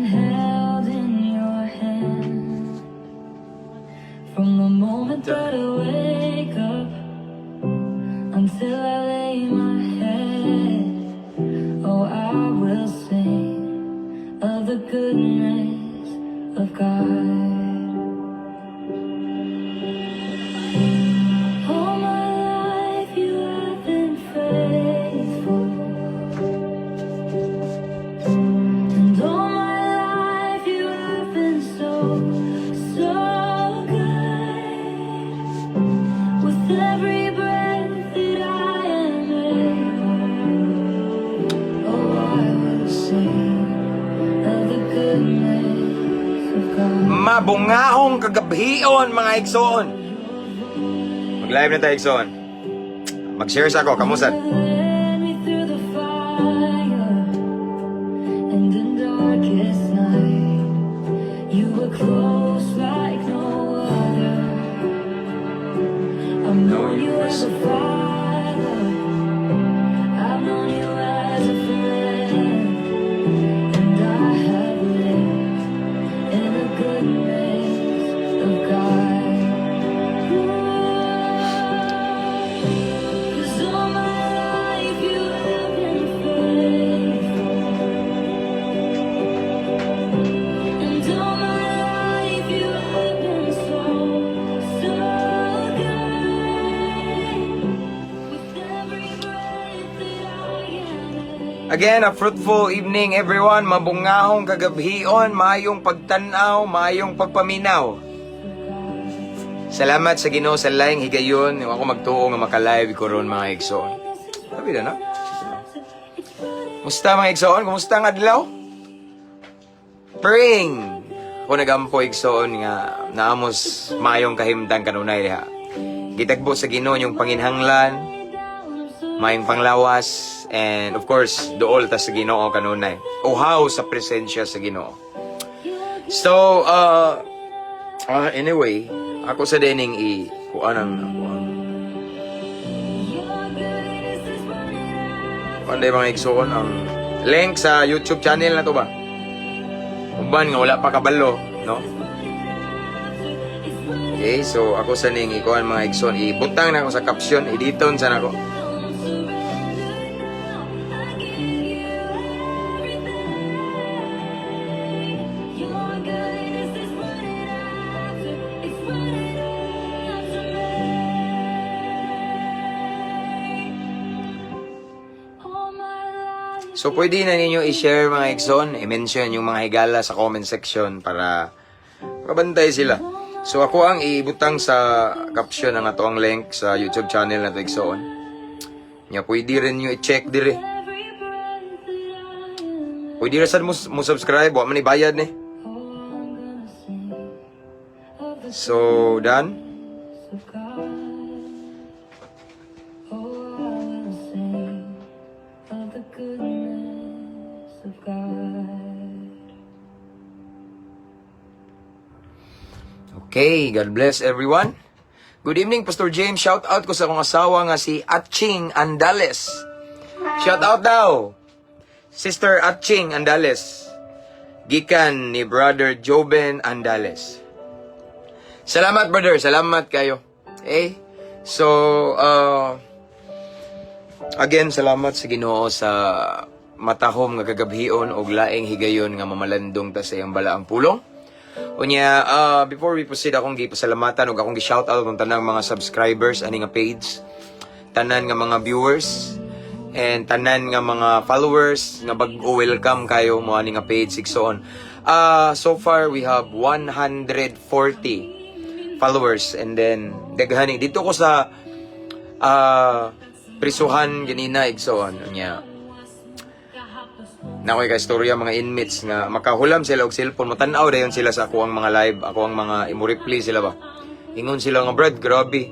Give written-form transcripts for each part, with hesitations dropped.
been held in your hand from the moment that I wake up until I lay my head. Oh, I will sing of the goodness of God. All my life you have been faithful. And all my life you have been so, so good. With every breath that I am able, oh, I will sing of the goodness of God. Mabungahong kagabhion, mga igsoon. Mag-live na tayo, igsoon. Mag-share sa ako, kamusan? Led me through the fire and in darkest night. You were close like no other. I've known you as a father. I've known you as a friend. And I have lived in the goodness of God. 'Cause all my life you have been faithful. And all my life you have been so, so good. With every breath that I am able. Again, a fruitful evening, everyone. Mabungahong kagabhion, maayong pagtanaw, maayong pagpaminaw. Salamat sa Ginoo sa laing higayon. Ako magtuo nga maka-live ko ron, mga igsoon. Sabi na, no? Musta, mga igsoon? Kumusta ang adlaw? Praying. Ako nagampo, igsoon, nga naamos maayong kahimtang kanunay diha. Gitagbo sa Ginoo yung panginhanglan, maayong panglawas, and of course, duol ta sa Ginoo kanunay. Uhaw sa presensya sa Ginoo. So, anyway, ako sa dining i kuan ang ako ang Your goodness is running after. Kuan day, mga igsoon, ang link sa YouTube channel na to ba? Uban nga wala pa kabalo, no? Okay, so ako sa ning ikuan, mga igsoon, ibutang na ako sa caption, editon sa nako. Surrender now. I give you everything. Your goodness is running after, it's running after me. All my life. So pwede na ninyo i-share, mga igsoon, i-mention yung mga higala sa comment section para makabantay sila. So ako ang ibutang sa caption ang ato ang link sa YouTube channel na to, igsoon. Nya pwede rin nyo i-check dire. Every breath that I am Pwede ra sad mo subscribe, wa man ni bayad ni. Oh, I'm gonna sing of the So done. Of God. Oh, I will sing of the goodness of God. Okay, God bless everyone. Good evening, Pastor James. Shout out ko sa akong asawa nga si Atching Andales. Shout out daw. Sister Atching Andales. Gikan ni Brother Joben Andales. Salamat, brother. Salamat kayo. Eh, so, again, salamat sa Ginoo sa matahom nga kagabhion og laing higayon nga mamalandong ta sa iyang balaang pulong. Unya, before we proceed, akong gipasalamatan ug akong gi-shout out ang tanang mga subscribers ani nga page, tanan nga mga viewers, and tanan nga mga followers nga bag-o, welcome kayo mo ani nga page, igsoon. So far we have 140 followers and then daghani dito ko sa prisuhan ganina, igsoon. Unya na ako'y kaistorya mga inmates nga makahulam sila og cellphone, motan-aw dayon sila sa ako ang mga live, ako ang mga imo-replay sila ba. Ingon sila nga, "Brad, grabe,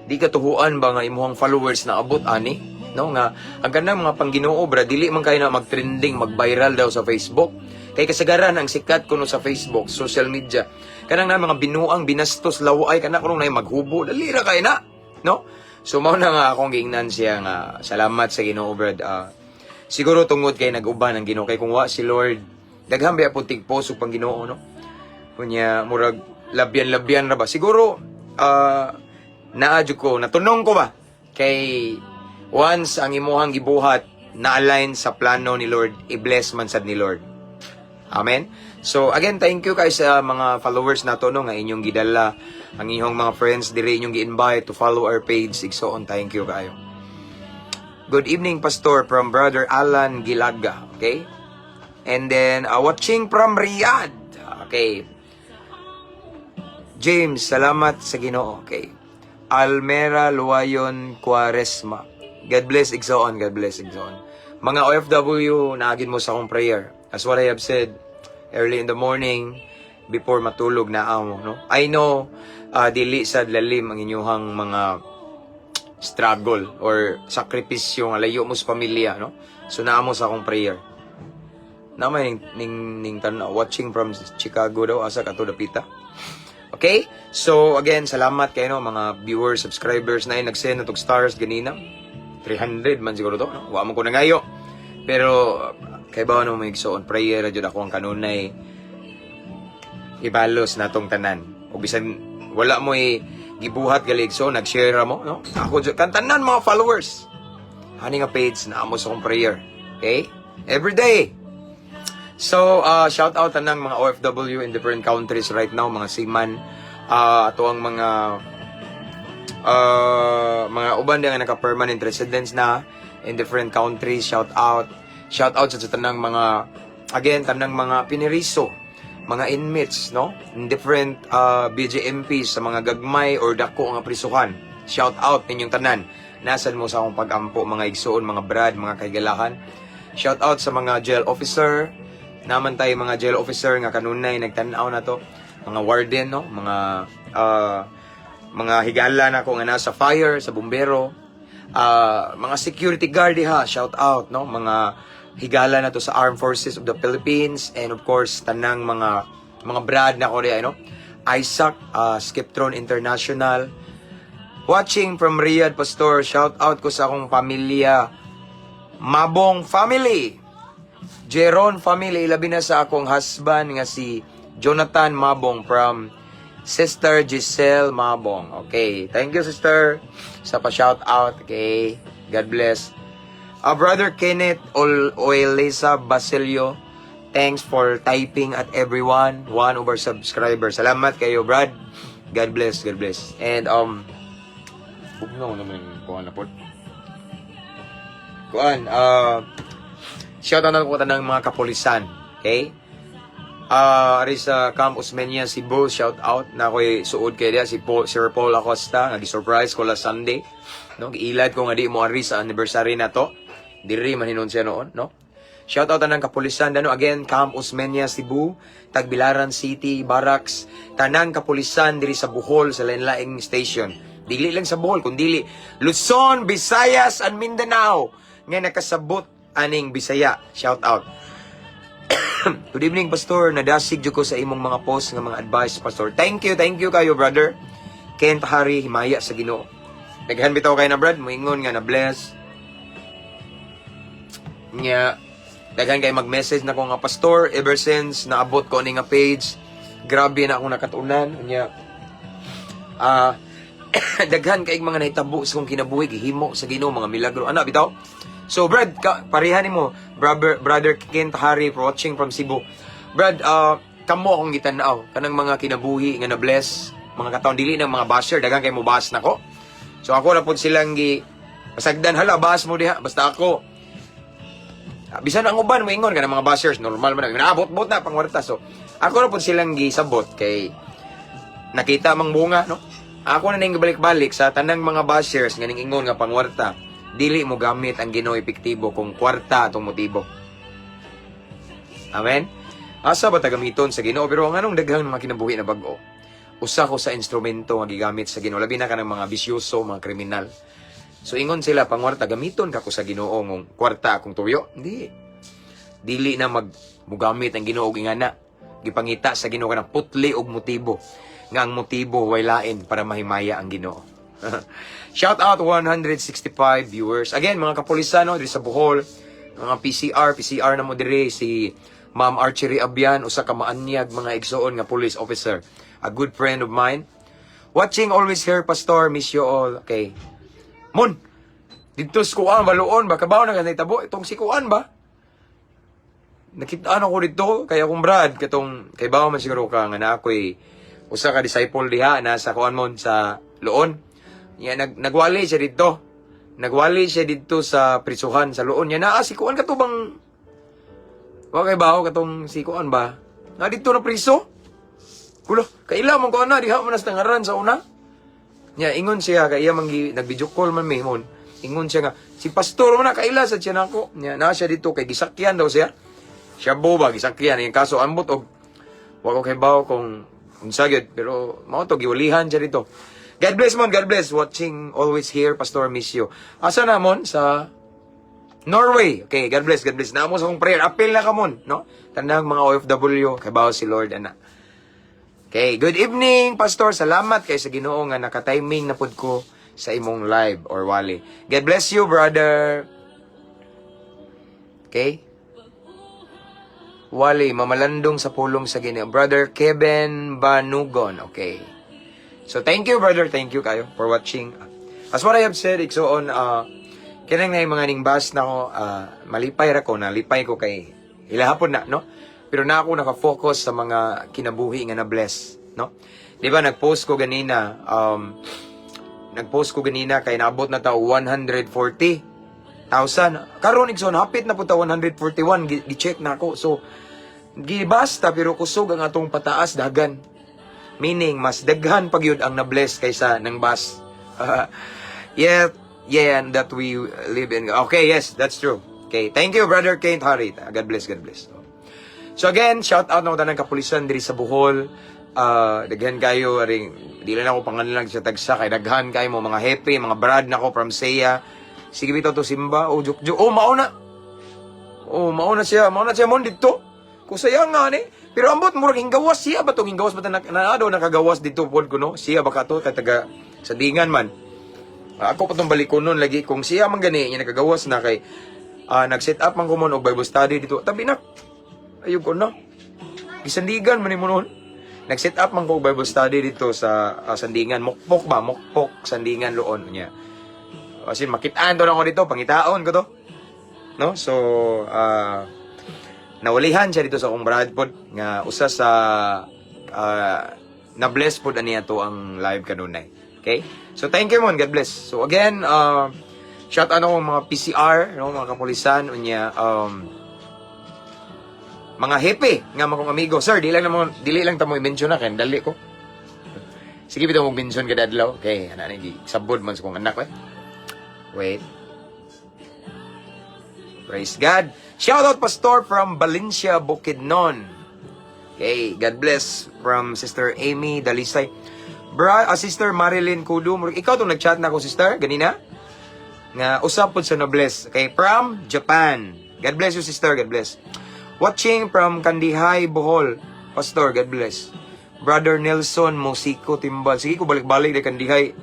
di ka tuhuan ba nga imuhang followers na abot ani?" No, nga ang kanang mga pangginoo, brad, dili man kayo na mag-trending, mag-viral daw sa Facebook, kay kasagaran ang sikat kuno sa Facebook, social media, kanang na mga binuang, binastos, laway kana kuno na maghubo, dali ra kay na, no? So mao na nga akong giingnan siya nga salamat sa Ginoo, brad. Siguro tungod kay nag-uban ang Ginoo, kay kung wa si Lord Daghan ba po tigpos ug pang-Ginoo, no? Kunya murag labyan-labyan ra ba siguro, naa jud ko natunong ko ba kay once ang imuhang gibuhat na align sa plano ni Lord, i-bless man sad ni Lord. Amen. So again, thank you kay sa mga followers nato, no, nga inyong gidala ang inyong mga friends diri, inyong gi-invite to follow our page, igsoon. Thank you kayo. Good evening, Pastor, from Brother Alan Gilaga. Okay? And then watching from Riyadh. Okay. James, salamat sa Ginoo. Okay. Almera Luayon Quaresma. God bless, igsoon. God bless, igsoon. Mga OFW, naagin mo sa akong prayer. As what I have said, early in the morning, before matulog na mo, no? I know, dili sa lalim ang inyuhang mga struggle or sakripisyo nga layo mo sa pamilya, no? So naa mo sa akong prayer. Na may ning tan watching from Chicago daw, asa kato dapita. Okay? So again, salamat kayo, no, mga viewers, subscribers na nag-send na tog stars ganina. 300 man siguro to, no? Wa mo ko nangayo. Pero kay ba no may igsoon, prayer ra jud ako ang kanunay ibalos natong tanan. O bisan wala mo gibuhat gali, so nag-share ra mo, no? Ako jud kan tanan mga followers. Hani nga page na amo sa akong prayer. Okay? Every day. So, shout out tanang mga OFW in different countries right now, mga seaman, ato ang mga uban nga naka-permanent residence na in different countries, shout out. Shout out sa tanang mga, again, tanang mga piniriso, mga inmates, no? In different BJMPs, sa mga gagmay or dako nga prisuhan. Shout out ninyong tanan. Nasan mo sa akong pag-ampo, mga igsuon, mga brad, mga kaigalahan. Shout out sa mga jail officer, naman tayo mga jail officer nga kanunay nagtan-aw na to, mga warden, no, mga higala na ko nga nasa fire, sa bumbero, mga security guard diha, shout out, no, mga higala na to sa Armed Forces of the Philippines and of course tanang mga brad na ko diha, no, Isaac Skiptron International. Watching from Riyadh, Pastor. Shout out ko sa akong pamilya, Mabong family, Jeron family, labi na sa akong husband nga si Jonathan Mabong, from Sister Giselle Mabong. Okay, thank you, sister, sa pa-shout out. Okay, God bless. Brother Kenneth Oelisa Basilio, thanks for typing at everyone. One over subscriber. Salamat kayo, Brad. God bless, God bless. And bugnaw naman kuan na po. Kuan, shout out na ko tanang mga kapulisan. Okay? Ari sa Camp Osmeña, Cebu, shout out na ako'y suod kay diya si Paul, Sir Paul Acosta nga gi-surprise ko last Sunday. No, giilad ko nga di mo ari sa anniversary na to. Diri man hinon siya noon, no? Shout out tanang kapulisan dano again, Camp Osmeña, Cebu, Tagbilaran City, Barracks, tanang kapulisan diri sa Bohol sa lain-laing station. Dili lang sa Bohol kundi Luzon, Visayas and Mindanao nga nakasabot aning Bisaya. Shout out. Good evening, Pastor. Nadasig jud ko sa imong mga post nga mga advice, Pastor. Thank you kayo, brother. Kent Harry, himaya sa Ginoo. Daghan bitaw kay na, brad, moingon nga na bless. Nya daghan kay mag-message na ko nga, "Pastor, ever since naabot ko ani nga page, grabe na akong nakatunan." Nya daghan kay mga nahitabo sa kong kinabuhi, gihimo sa Ginoo mga milagro. Ana bitaw. So Brad, ka, pareha nimo, brother, Brother Kent Harry watching from Cebu. Brad, kamo akong gitan-aw kanang mga kinabuhi nga na bless mga katawhan, dili ng mga basher, daghan kay mo bash nako. So ako na pud silang gi pasagdan, "Hala, bash mo diha." Basta ako, bisan ang uban moingon ka ng mga bashers, normal man na. Naabot-bot na pangwarta. So, ako na pud silang gisabot kay nakita mang bunga, no? Ako na ning balik-balik sa tanang mga bashers nga ning ingon nga pangwarta. Dili mo gamit ang Ginoo epektibo kung kwarta atong motibo. Amen? Asa ba ta gamiton sa Ginoo? Pero ang anong daghang mga kinabuhi na bag-o? Usa ko sa instrumento nga gigamit sa Ginoo, labi na kanang mga bisyoso, mga kriminal. So ingon sila pangwarta, gamiton ka ko sa Ginoo ngong kwarta akong tuyo. Hindi. Dili na mag mugamit ang Ginoo og ingana. Gipangita sa Ginoo kanang putli og motibo. Nga ang motibo way lain para mahimaya ang Ginoo. Shout out 165 viewers. Again, mga kapulisan, no, diri sa Bohol, mga PCR, PCR na mo diri si Ma'am Archery Abian, usa ka maanyag, mga igsoon, nga police officer. A good friend of mine. Watching always here, Pastor. Miss you all. Okay. Mon, dito sa kuan, baluon ba? Kabaw na ka tabo. Itong si kuan ba? Nakitaan ako dito kay akong brad katong kay bawo man siguro ka nga na ako'y usa ka disciple diha na sa kuan mon sa Loon. Nya nagwali siya dito. Nagwali siya dito sa prisuhan sa Loon. Nya naa si kuan kato bang wa kay bawo katong si kuan ba? Na dito na priso. Kulo, kaila man ko na diha man na sa tangaran sa una. Nya ingon siya kay iya man nag-video call man mi mon. Ingon siya nga si pastor man na kaila sa siya nako. Nya naa siya dito kay gisakyan daw siya. Siya ba gisakyan yung kaso ambot og wa ko kay bawo kung unsa gyud, pero mao to giwalihan siya dito. God bless mon, God bless. Watching always here, Pastor, miss you. Asa na mon sa Norway? Okay, God bless, God bless. Naamo sa akong prayer. Apil na ka mon, no? Tanang mga OFW, kay bawo si Lord ana. Okay, good evening, Pastor. Salamat kay sa Ginoo nga naka-timing na pud ko sa imong live or wali. God bless you, brother. Okay? Wali, mamalandong sa pulong sa Ginoo. Brother Kevin Banugon. Okay. So, thank you, brother. Thank you kayo for watching. As what I have said, igsoon, kanang na yung mga ningbas na ko, malipay ra ko, nalipay ko kay ilahapon na, no? Pero na ako nakafocus sa mga kinabuhi nga na-bless, no? Di ba, nag-post ko ganina kay naabot na ta 140,000. Karon, igsoon, hapit na po ta 141, gi-check na ako. So, gibasta pero kusog ang atong pataas dagan. Meaning, mas daghan pag yun ang na-bless kaysa ng bus. Yeah, and that we live in. Okay, yes, that's true. Okay, thank you, Brother Kate Harit. God bless, God bless. So again, shout out na ko tanang kapulisan diri sa Bohol. Daghan kayo ring di lang ako pangalan sa tagsa kay daghan kayo mo mga happy, mga brad nako from Seya. Sige bitaw to simba o juk juk. Oh, mao na. Oh, mao na siya mon dito. Kusaya nga ni. Pero ambot murag hinggawas siya ba tong hinggawas ba ta na, na, nakagawas dito pod ko, no? Siya ba ka to kay taga Sandingan man. Ako pa tong balik ko nun lagi kung siya man gani niya nakagawas na kay nag-set up man ko mon og Bible study dito. Tabi na. Ayun ko na. Gisandigan man nimo noon. Nag-set up man ko og Bible study dito sa Sandingan. Mokpok ba? Mokpok, Sandingan, Loon niya. As in, makitaan to na ako dito, pangitaon ko to. No? So, nawalihan siya dito sa akong brad pod nga usa sa na-bless pod aniya to ang live kanunay. Okay? So, thank you mon. God bless. So, again, shout out ako mga PCR, no, mga kapulisan, unya, mga hepe nga mga kong amigo. Sir, di lang namo, dili lang ta mo i-mention na kay dali ko. Sige bitaw mo mention kada adlaw. Okay, ana ni sabod man sa kong anak eh. Wait. Praise God. Shout out, Pastor, from Valencia, Bukidnon. Okay, God bless from Sister Amy Dalisay. Bra, Sister Marilyn Kudu, ikaw tong nag-chat na ako, sister, ganina? Nga usap pod sa na-bless. Okay, from Japan. God bless you, sister. God bless. Watching from Kandihay, Bohol. Pastor, God bless. Brother Nelson Musico Timbal. Sige ko balik-balik de Kandihay.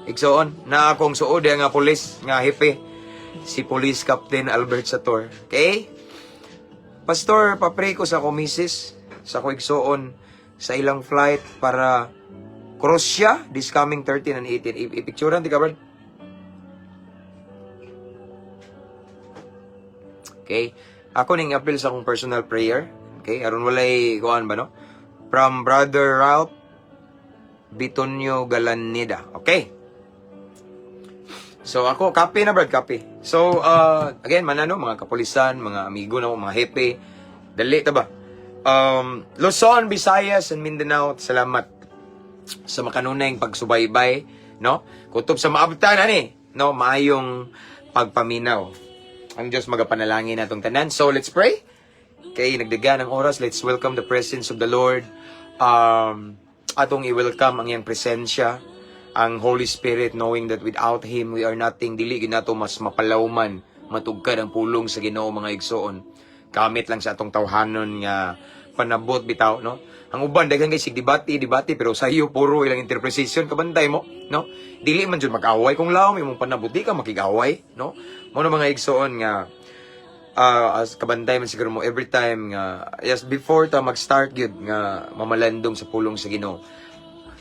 Igsoon, na akong suod nga pulis, nga hepe. Si Police Captain Albert Sator. Okay? Pastor, papray ko sa akong misis, sa ko igsoon, sa ilang flight para Croatia this coming 13 and 18. I-picturean di ka, Brad? Okay? Ako ning appeal sa akong personal prayer. Okay? Aron walay kuan ba, no? From Brother Ralph Bitonio Galanida. Okay? So ako, copy na, Brad, copy. So, again, manano, mga kapulisan, mga amigo na ko, mga hepe, dali ta ba? Luzon, Visayas, and Mindanao, salamat sa makanunay pagsubaybay, no? Kutob sa maabtan, ani, no? Maayong pagpaminaw. Ang Diyos magapanalangin natong tanan. So, let's pray. Okay, nagdagan ang oras. Let's welcome the presence of the Lord. Atong i-welcome ang iyang presensya, ang Holy Spirit, knowing that without Him, we are nothing. Dili gid nato mas mapalawman, matugkad ang pulong sa Ginoo, mga igsoon. Gamit lang sa atong tawhanon nga panabot bitaw, no? Ang uban daghan kay sig debate, debate pero sayo puro ilang interpretation kabantay mo, no? Dili man jud mag-away kung lawom imong panabot, di ka makig-away, no? Mo na, mga igsoon, nga As kabantay man siguro mo every time nga, yes, before ta mag-start gyud nga mamalandong sa pulong sa Ginoo,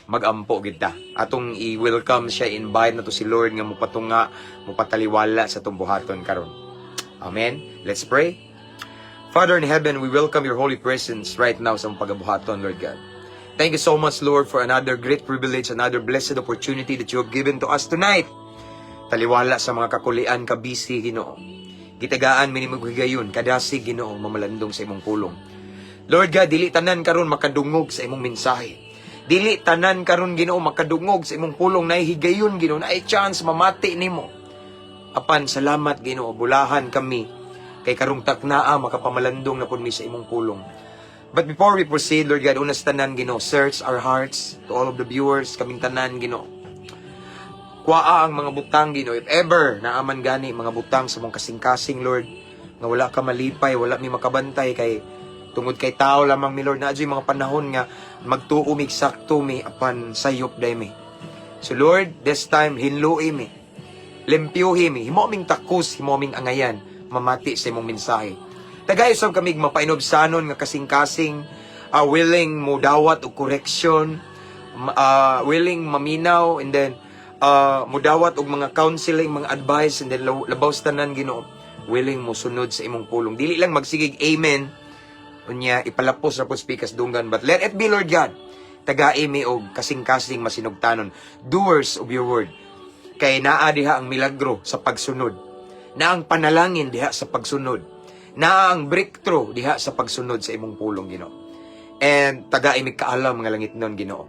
magampo gid ta. Atong i-welcome siya, invite nato si Lord nga mopatunga, mopataliwala sa atong buhaton karon. Amen. Let's pray. Father in heaven, we welcome your holy presence right now sa among pagabuhaton, Lord God. Thank you so much, Lord, for another great privilege, another blessed opportunity that you have given to us tonight. Taliwala sa mga kakulian, kabisi, Ginoo. Gitagaan mi nimo higayon, kadasig, Ginoo, mamalandong sa imong pulong. Lord God, dili tanan karon makadungog sa imong mensahe. Dili tanan karon, Ginoo, makadungog sa imong pulong. Naay higayon, Ginoo, naay chance mamati nimo. Apan salamat, Ginoo, bulahan kami kay karong taknaa makapamalandong na pud mi sa imong pulong. But before we proceed, Lord God, unas tanan, Ginoo, search our hearts. To all of the viewers, kaming tanan, Ginoo. Kuaa ang mga butang, Ginoo. If ever naa man gani mga butang sa among kasing-kasing, Lord, nga wala ka malipay, wala mi makabantay kay tungod kay tao lamang mi, Lord, naa mga panahon nga magtuo mi, sakto mi, apan sayop day mi. So Lord, this time hinlui mi. Limpyuhi mi, himo ming takos, himo ming angayan, mamati sa imong mensahe. Tagay usab kami mapainubsanon nga kasing-kasing, willing mo dawat og correction, willing maminaw, and then mudawat og mga counseling, mga advice, and then labaw sa tanan, Ginoo, willing mo sunod sa imong pulong. Dili lang magsigig amen, unya ipalapos ra pud pikas dunggan, but let it be, Lord God, tagai mi og kasing-kasing masinugtanon, doers of your word. Kay naa diha ang milagro sa pagsunod. Naa ang panalangin diha sa pagsunod. Naa ang breakthrough diha sa pagsunod sa imong pulong, Ginoo. And tagai mi kaalam nga langit nun, Ginoo.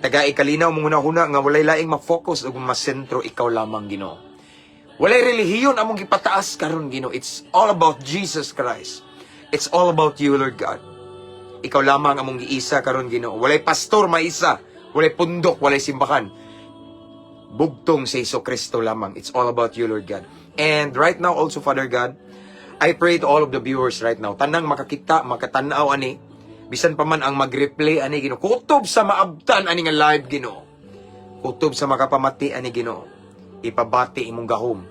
Tagai kalinaw mong hunahuna nga walay laing ma-focus ug masentro, ikaw lamang, Ginoo. Walay relihiyon among gipataas karon, Ginoo. It's all about Jesus Christ. It's all about you, Lord God. Ikaw lamang among giisa karon, Ginoo. Walay pastor maisa, walay pundok, walay simbahan. Bugtong sa Hesus Kristo lamang. It's all about you, Lord God. And right now also, Father God, I pray to all of the viewers right now. Tanang makakita, makatanaw ani, bisan pa man ang mag-replay ani, Ginoo. Kutob sa maabtan ani nga live, Ginoo. Kutob sa makapamati ani, Ginoo. Ipabati imong gahom.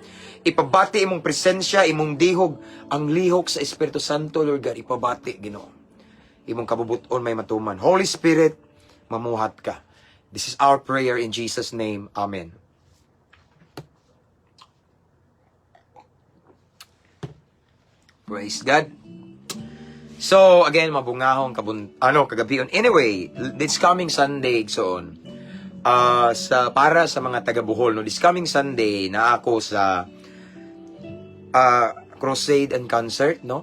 Ipabati imong presensya, imong dihog, ang lihok sa Espiritu Santo, Lord God, ipabati, Ginoo. Imong kabubuton may matuman. Holy Spirit, mamuhat ka. This is our prayer in Jesus' name. Amen. Praise God. So, again, mabungahong kabun ano, kagabion. Anyway, this coming Sunday, so sa para sa mga taga Bohol, no, this coming Sunday na ako sa crusade and concert, no,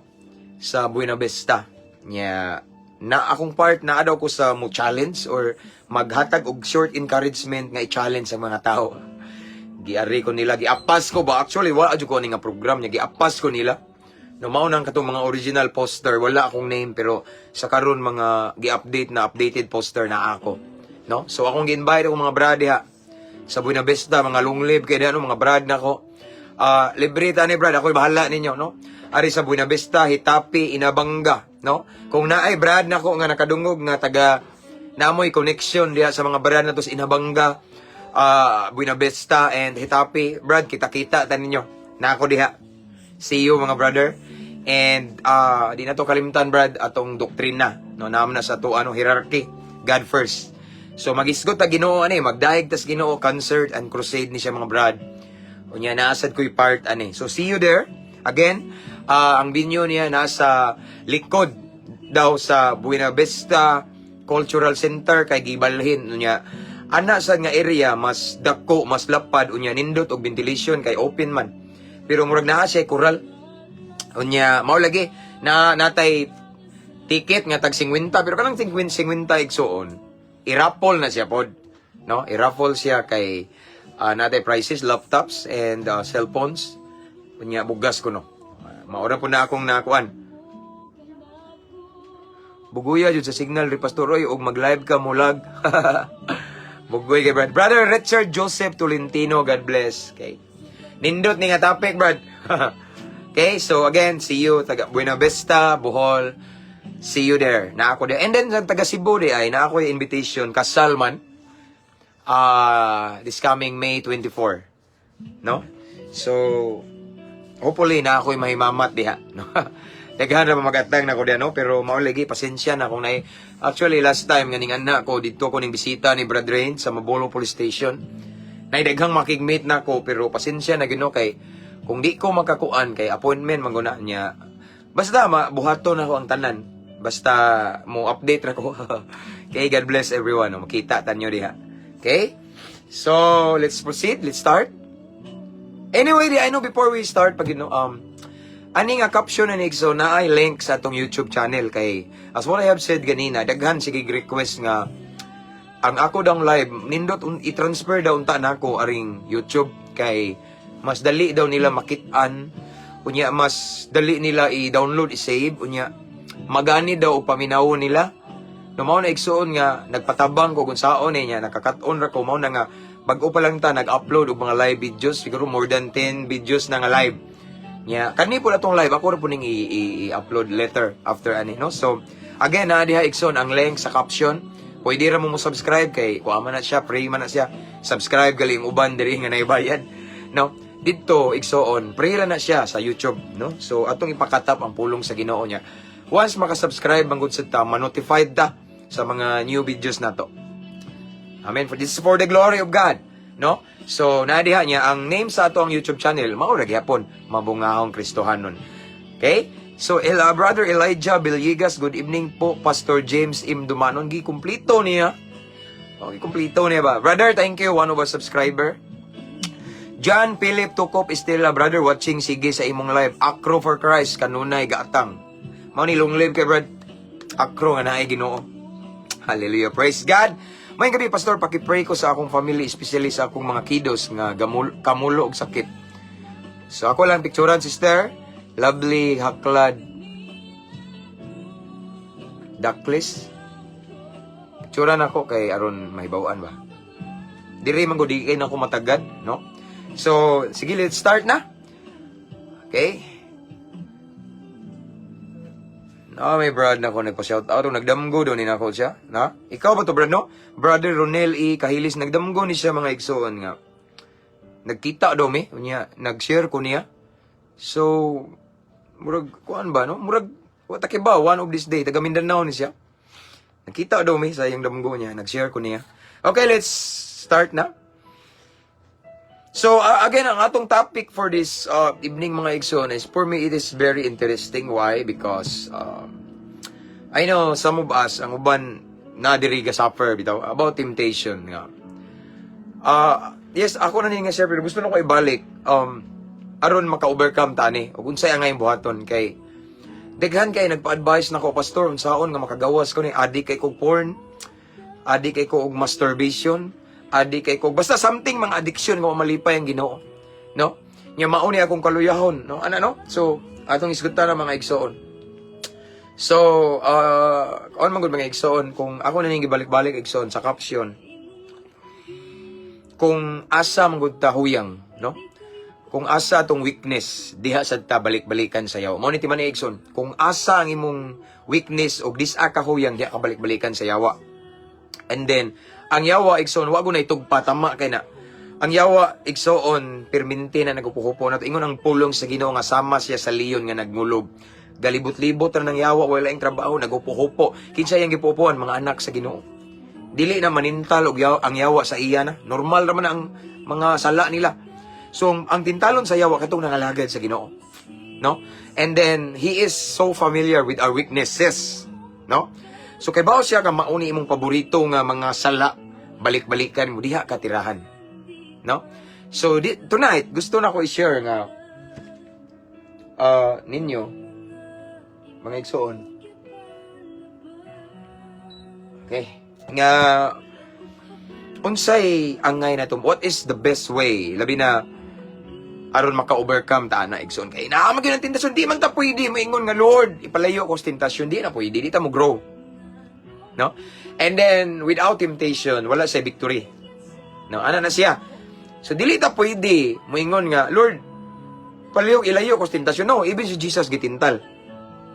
sa Buena Vista. Nya na akong part na daw ko sa mo challenge or maghatag og short encouragement nga i-challenge sa mga tao. Giari ko nila, giapas ko ba, actually wala jud ko ani nga program niya, giapas ko nila. No, mao nang katong mga original poster, wala akong name, pero sa karon mga gi-update na updated poster na ako. No? So akong gi-invite akong mga brad diha sa Buena Vista, mga long live kay no, mga brad nako. Ah, libre ta ni brad, ako bahala ninyo, no? Ari sa Buena Vista, Hitapi, Inabanga, no? Kung naay brad nako nga nakadungog nga taga namoy connection diha sa mga brad nato sa Inabanga, Buena Vista and Hitapi, brad, kita-kita ta ninyo. Na ako diha. See you, mga brother. And di na to kalimtan, brad, atong doktrina, no, naam na sa to ano hierarchy, God first. So magisgot ta Ginoo ani, magdayeg tas Ginoo, concert and crusade ni siya, mga brad. Unya naasad ko'y part ani. So see you there. Again, ang venue niya nasa likod daw sa Buena Vista Cultural Center kay gibalhin unya ana sa nga area mas dako, mas lapad, unya nindot og ventilation kay open man. Pero murag naa siya kural. Unya mao lagi na natay ticket nga tag 50, pero kanang 50 50, igsuon, i-raffle na siya pod, no, i-raffle siya kay natay prices, laptops and cellphones, unya bugas ko, no. Maura po na akong nakuan. Buguya jud sa signal ri, Pastor, oy, og mag-live ka mulag. Bugoy kay brad. Brother Richard Joseph Tolentino, God bless. Okay. Nindot ni nga topic, brad. Okay, so again, see you taga Buena Vista, Bohol. See you there. Na ako there. And then sa taga Cebu di ay na ako yung invitation kasal man. This coming May 24. No? So, Hopefully na ako'y mahimamat diha, no? Daghan ra magatang nako diha, no, pero mao lagi, pasensya na kung nay. Actually, last time nga ning anak ko didto ko ning bisita ni Brad Rain sa Mabolo Police Station. Nay daghang makig-meet nako, pero pasensya na gino kay kung di ko makakuan kay appointment man guna niya. Basta ma buhaton ako ang tanan. Basta mo update ra ko. Okay, God bless everyone, no? Makita tanyo diha. Okay? So, let's proceed. Let's start. Anyway, di I know before we start pag ani nga caption na ni Igso na ay link sa atong YouTube channel kay as what I have said ganina, daghan sige request nga ang ako daw live nindot i-transfer daw unta nako aring YouTube kay mas dali daw nila makit-an, unya mas dali nila i-download, i-save, unya magani daw og paminawon nila, no? Mao na, igsuon, nga nagpatabang ko kung saon eh niya nakakat-on ra ko. Mao na nga bag-o pa lang ta nag-upload og mga live videos, siguro more than 10 videos na nga live niya. Kani po na tong live ako ra po ning i-upload later after ani, no? So again, na diha, igsoon, ang link sa caption. Pwede ra mo mo subscribe kay kuha man na siya, free man na siya. Subscribe galing uban diri nga naibayad, no? Didto, igsoon, free ra na siya sa YouTube, no? So atong ipakatap ang pulong sa Ginoo niya. Once makasubscribe man gud sad ta, ma-notified ta sa mga new videos nato. Amen. For this is for the glory of God. No? So, nadiha niya, ang name sa ato ang YouTube channel, mao ra gyapon, Mabungahong Kristohanon. Okay? So, Brother Elijah Villegas, good evening po, Pastor James M. Dumanon. Gi kumplito niya. Okay, kumplito niya ba? Brother, thank you, one of our subscriber. John Philip Tukop Estela, brother, watching sige sa imong live. Acro for Christ, kanunay gaatang. Mao ni, long live kay Brad Acro nga naay Ginoo. Hallelujah. Praise God. May gabi, Pastor, paki-pray ko sa akong family, especially sa akong mga kiddos nga gamul kamulo og sakit. So ako lang picturean, sister. Lovely Haklad Ducklis. Picturean ako kay aron mahibaw-an ba. Diri man gud, di kay nako matagad, no? So, sige, let's start na. Okay? No, may brad na ko nagpa-shout out. Nagdamgo daw ni nako siya. Na? Ikaw ba to, brad, no? Brother Ronel E. Kahilis, nagdamgo ni siya, mga igsoon, nga. Nagkita daw mi. Unya, nag-share ko niya. So, murag, kuan ba, no? Murag, wata ba, one of this day, taga Mindanao ni siya. Nakita daw mi sa iyang damgo niya. Nag-share ko niya. Okay, let's start na. So, again, ang atong topic for this evening, mga igsoon, is for me, it is very interesting. Why? Because I know some of us, ang uban na diri ga suffer bitaw about temptation nga. Yes, ako na ni nga share, pero gusto na ko ibalik aron maka-overcome ta ani ug unsay ang buhaton kay daghan kay nagpa-advise nako, "Pastor, unsaon nga makagawas ko ni adik kay kog porn, adik kay ko og masturbation, adik kay ko basta something, mga addiction nga malipay ang Ginoo," no? Nya mao ni akong kaluyahon, no? Ana, no? So atong isgutan na, mga igsoon. So on man gud, mga igsoon, kung ako na ning gibalik-balik, igsoon, sa caption, kung asa man gud ta huyang, no? Kung asa atong weakness, diha sad ta balik-balikan sa yawa. Mao ni timan ni, igsoon, kung asa ang imong weakness og disa ka huyang, diha ka balik-balikan sa yawa. And then, ang yawa, igsoon, wa na itugpa, tama kay na. Ang yawa, igsoon, pirminti na nagupuhupo na. Ingon ang pulong sa Ginoo nga sama siya sa leon nga nagmulob. Galibot-libot ra ng yawa, wala yung trabaho, nagupuhupo. Kinsa yang gipupuan? Mga anak sa Ginoo. Dili na manintal og yawa, ang yawa sa iya na. Normal ra man ang mga sala nila. So, ang tintalon sa yawa katong nangalagad sa Ginoo. No? And then, he is so familiar with our weaknesses. No? So, kay bao siya ka mauni imong paborito nga mga sala, balik-balikan mo, diha ka tirahan. No? So, tonight, gusto na ko i-share nga ninyo, mga igsoon. Okay. Nga, unsay angay na to? What is the best way? Labi na, aron maka-overcome ta ana, igsoon, kay naa man gyud ang tentasyon. Di man ta pwede moingon nga, "Lord, ipalayo ko sa tentasyon." Di na pwede, di ta mo grow, no? And then without temptation, wala say victory, no? Ana na siya. So dili ta pwede moingon nga, "Lord, palayo, ilayo ko sa tentasyon," no? Even si Jesus gitintal.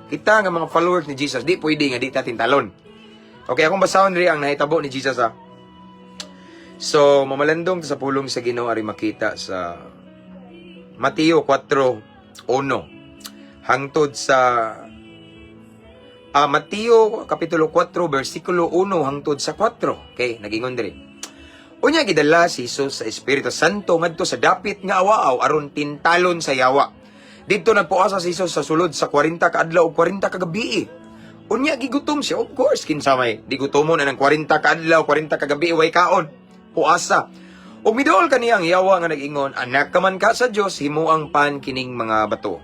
Kita nga mga followers ni Jesus, di pwede nga di ta tintalon. Okay, akong basahon diri ang nahitabo ni Jesus, ha. So mamalandong ta sa pulong sa Ginoo ari makita sa Mateo 4. 1 hangtod sa Mateo kapitulo 4 bersikulo 1 hangtod sa 4. Okay, nagingon diri. Unya gidala si Jesus sa Espiritu Santo ngadto sa dapit nga awaaw aron tintalon sa yawa. Didto nagpuasa si Jesus sa sulod sa 40 ka adlaw ug 40 ka gabi. Unya gigutom siya, of course, kinsa may di gutomon anang 40 ka adlaw, 40 ka gabi way kaon. Puasa. Ug miduol kaniya ang yawa nga nag-ingon, "Anak ka man ka sa Dios, himuang pan kining mga bato."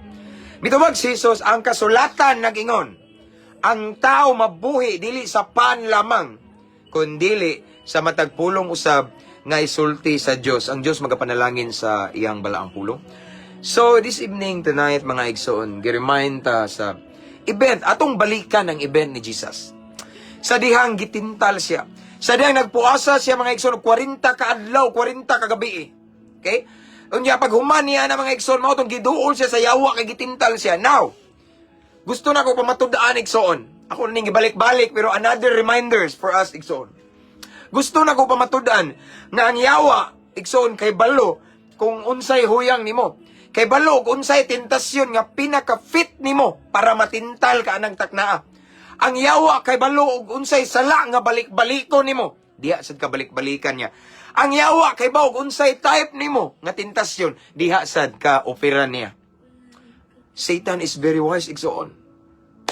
Mitubag si Jesus, "Ang kasulatan nag-ingon, ang tao mabuhi dili sa pan lamang, kundili sa matag pulong usab nga isulti sa Dios." Ang Dios magapanalangin sa iyang balaang pulong. So this evening, tonight, mga igsoon, gi-remind ta sa event, atong balikan ang event ni Jesus. Sa dihang gitintal siya. Sa dihang nagpuasa siya, mga igsoon, 40 ka adlaw, 40 ka gabi. Okay? Unya pag human niya na, mga igsoon, mao tong giduol siya sa yawa kay gitintal siya. Now, gusto na ko pamatud-an, igsoon. Ako ning gibalik-balik pero another reminders for us, igsoon. Gusto na ko pamatud-an nga ang yawa, igsoon, kay balo kung unsay huyang nimo. Kay balo kung unsay tentasyon nga pinaka-fit nimo para matintal ka anang taknaa. Ang yawa kay balo og unsay sala nga balik-baliko nimo. Diha sad ka balik-balikan niya. Ang yawa kay balo og unsay type nimo nga tentasyon, diha sad ka opera niya. Satan is very wise, igsoon.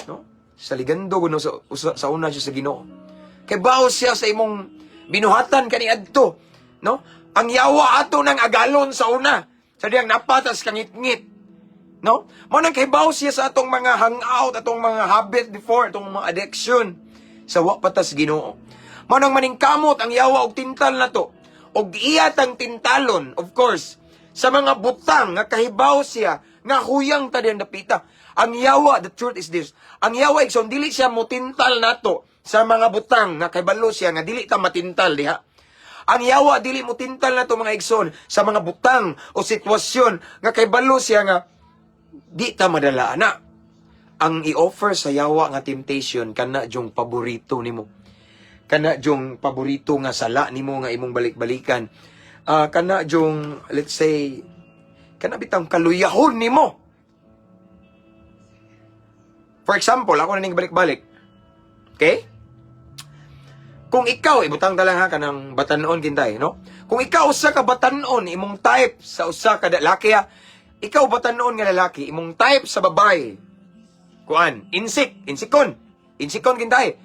No? Sa ligando kuno sa una siya sa Ginoo. Kay bawo siya sa imong binuhatan kaniadto, no? Ang yawa ato nang agalon sa una. Sa diyang napatas kangitngit. No? Mao nang kahibaw siya sa atong mga hangout, atong mga habit before, atong mga addiction sa wa pa tas Ginoo. Mao nang maningkamot ang yawa og tintal na to. Og iya tang tintalon, of course, sa mga butang nga kahibaw siya nga huyang ta diyang dapita. Ang yawa, the truth is this, ang yawa, igsoon, dili siya motintal nato sa mga butang nga kahibalo siya nga dili ta matintal diha. Ang yawa dili mo tintal nato, mga igsoon, sa mga butang o sitwasyon nga kahibalo siya nga di ta madala ana. Ang i-offer sa yawa nga temptation, kana jung paborito nimo. Kana jung paborito nga sala nimo nga imong balik-balikan. Kana jung, let's say, kana bitang kaluyahon nimo. For example, ako na ning balik-balik. Okay? Kung ikaw, ibutang ta lang ha, kanang batanon kintay, no? Kung ikaw usa ka batanon, imong type sa usa ka lalaki ha, ikaw batanon nga lalaki, imong type sa babae, kuan, insik, insikon, insikon kintay.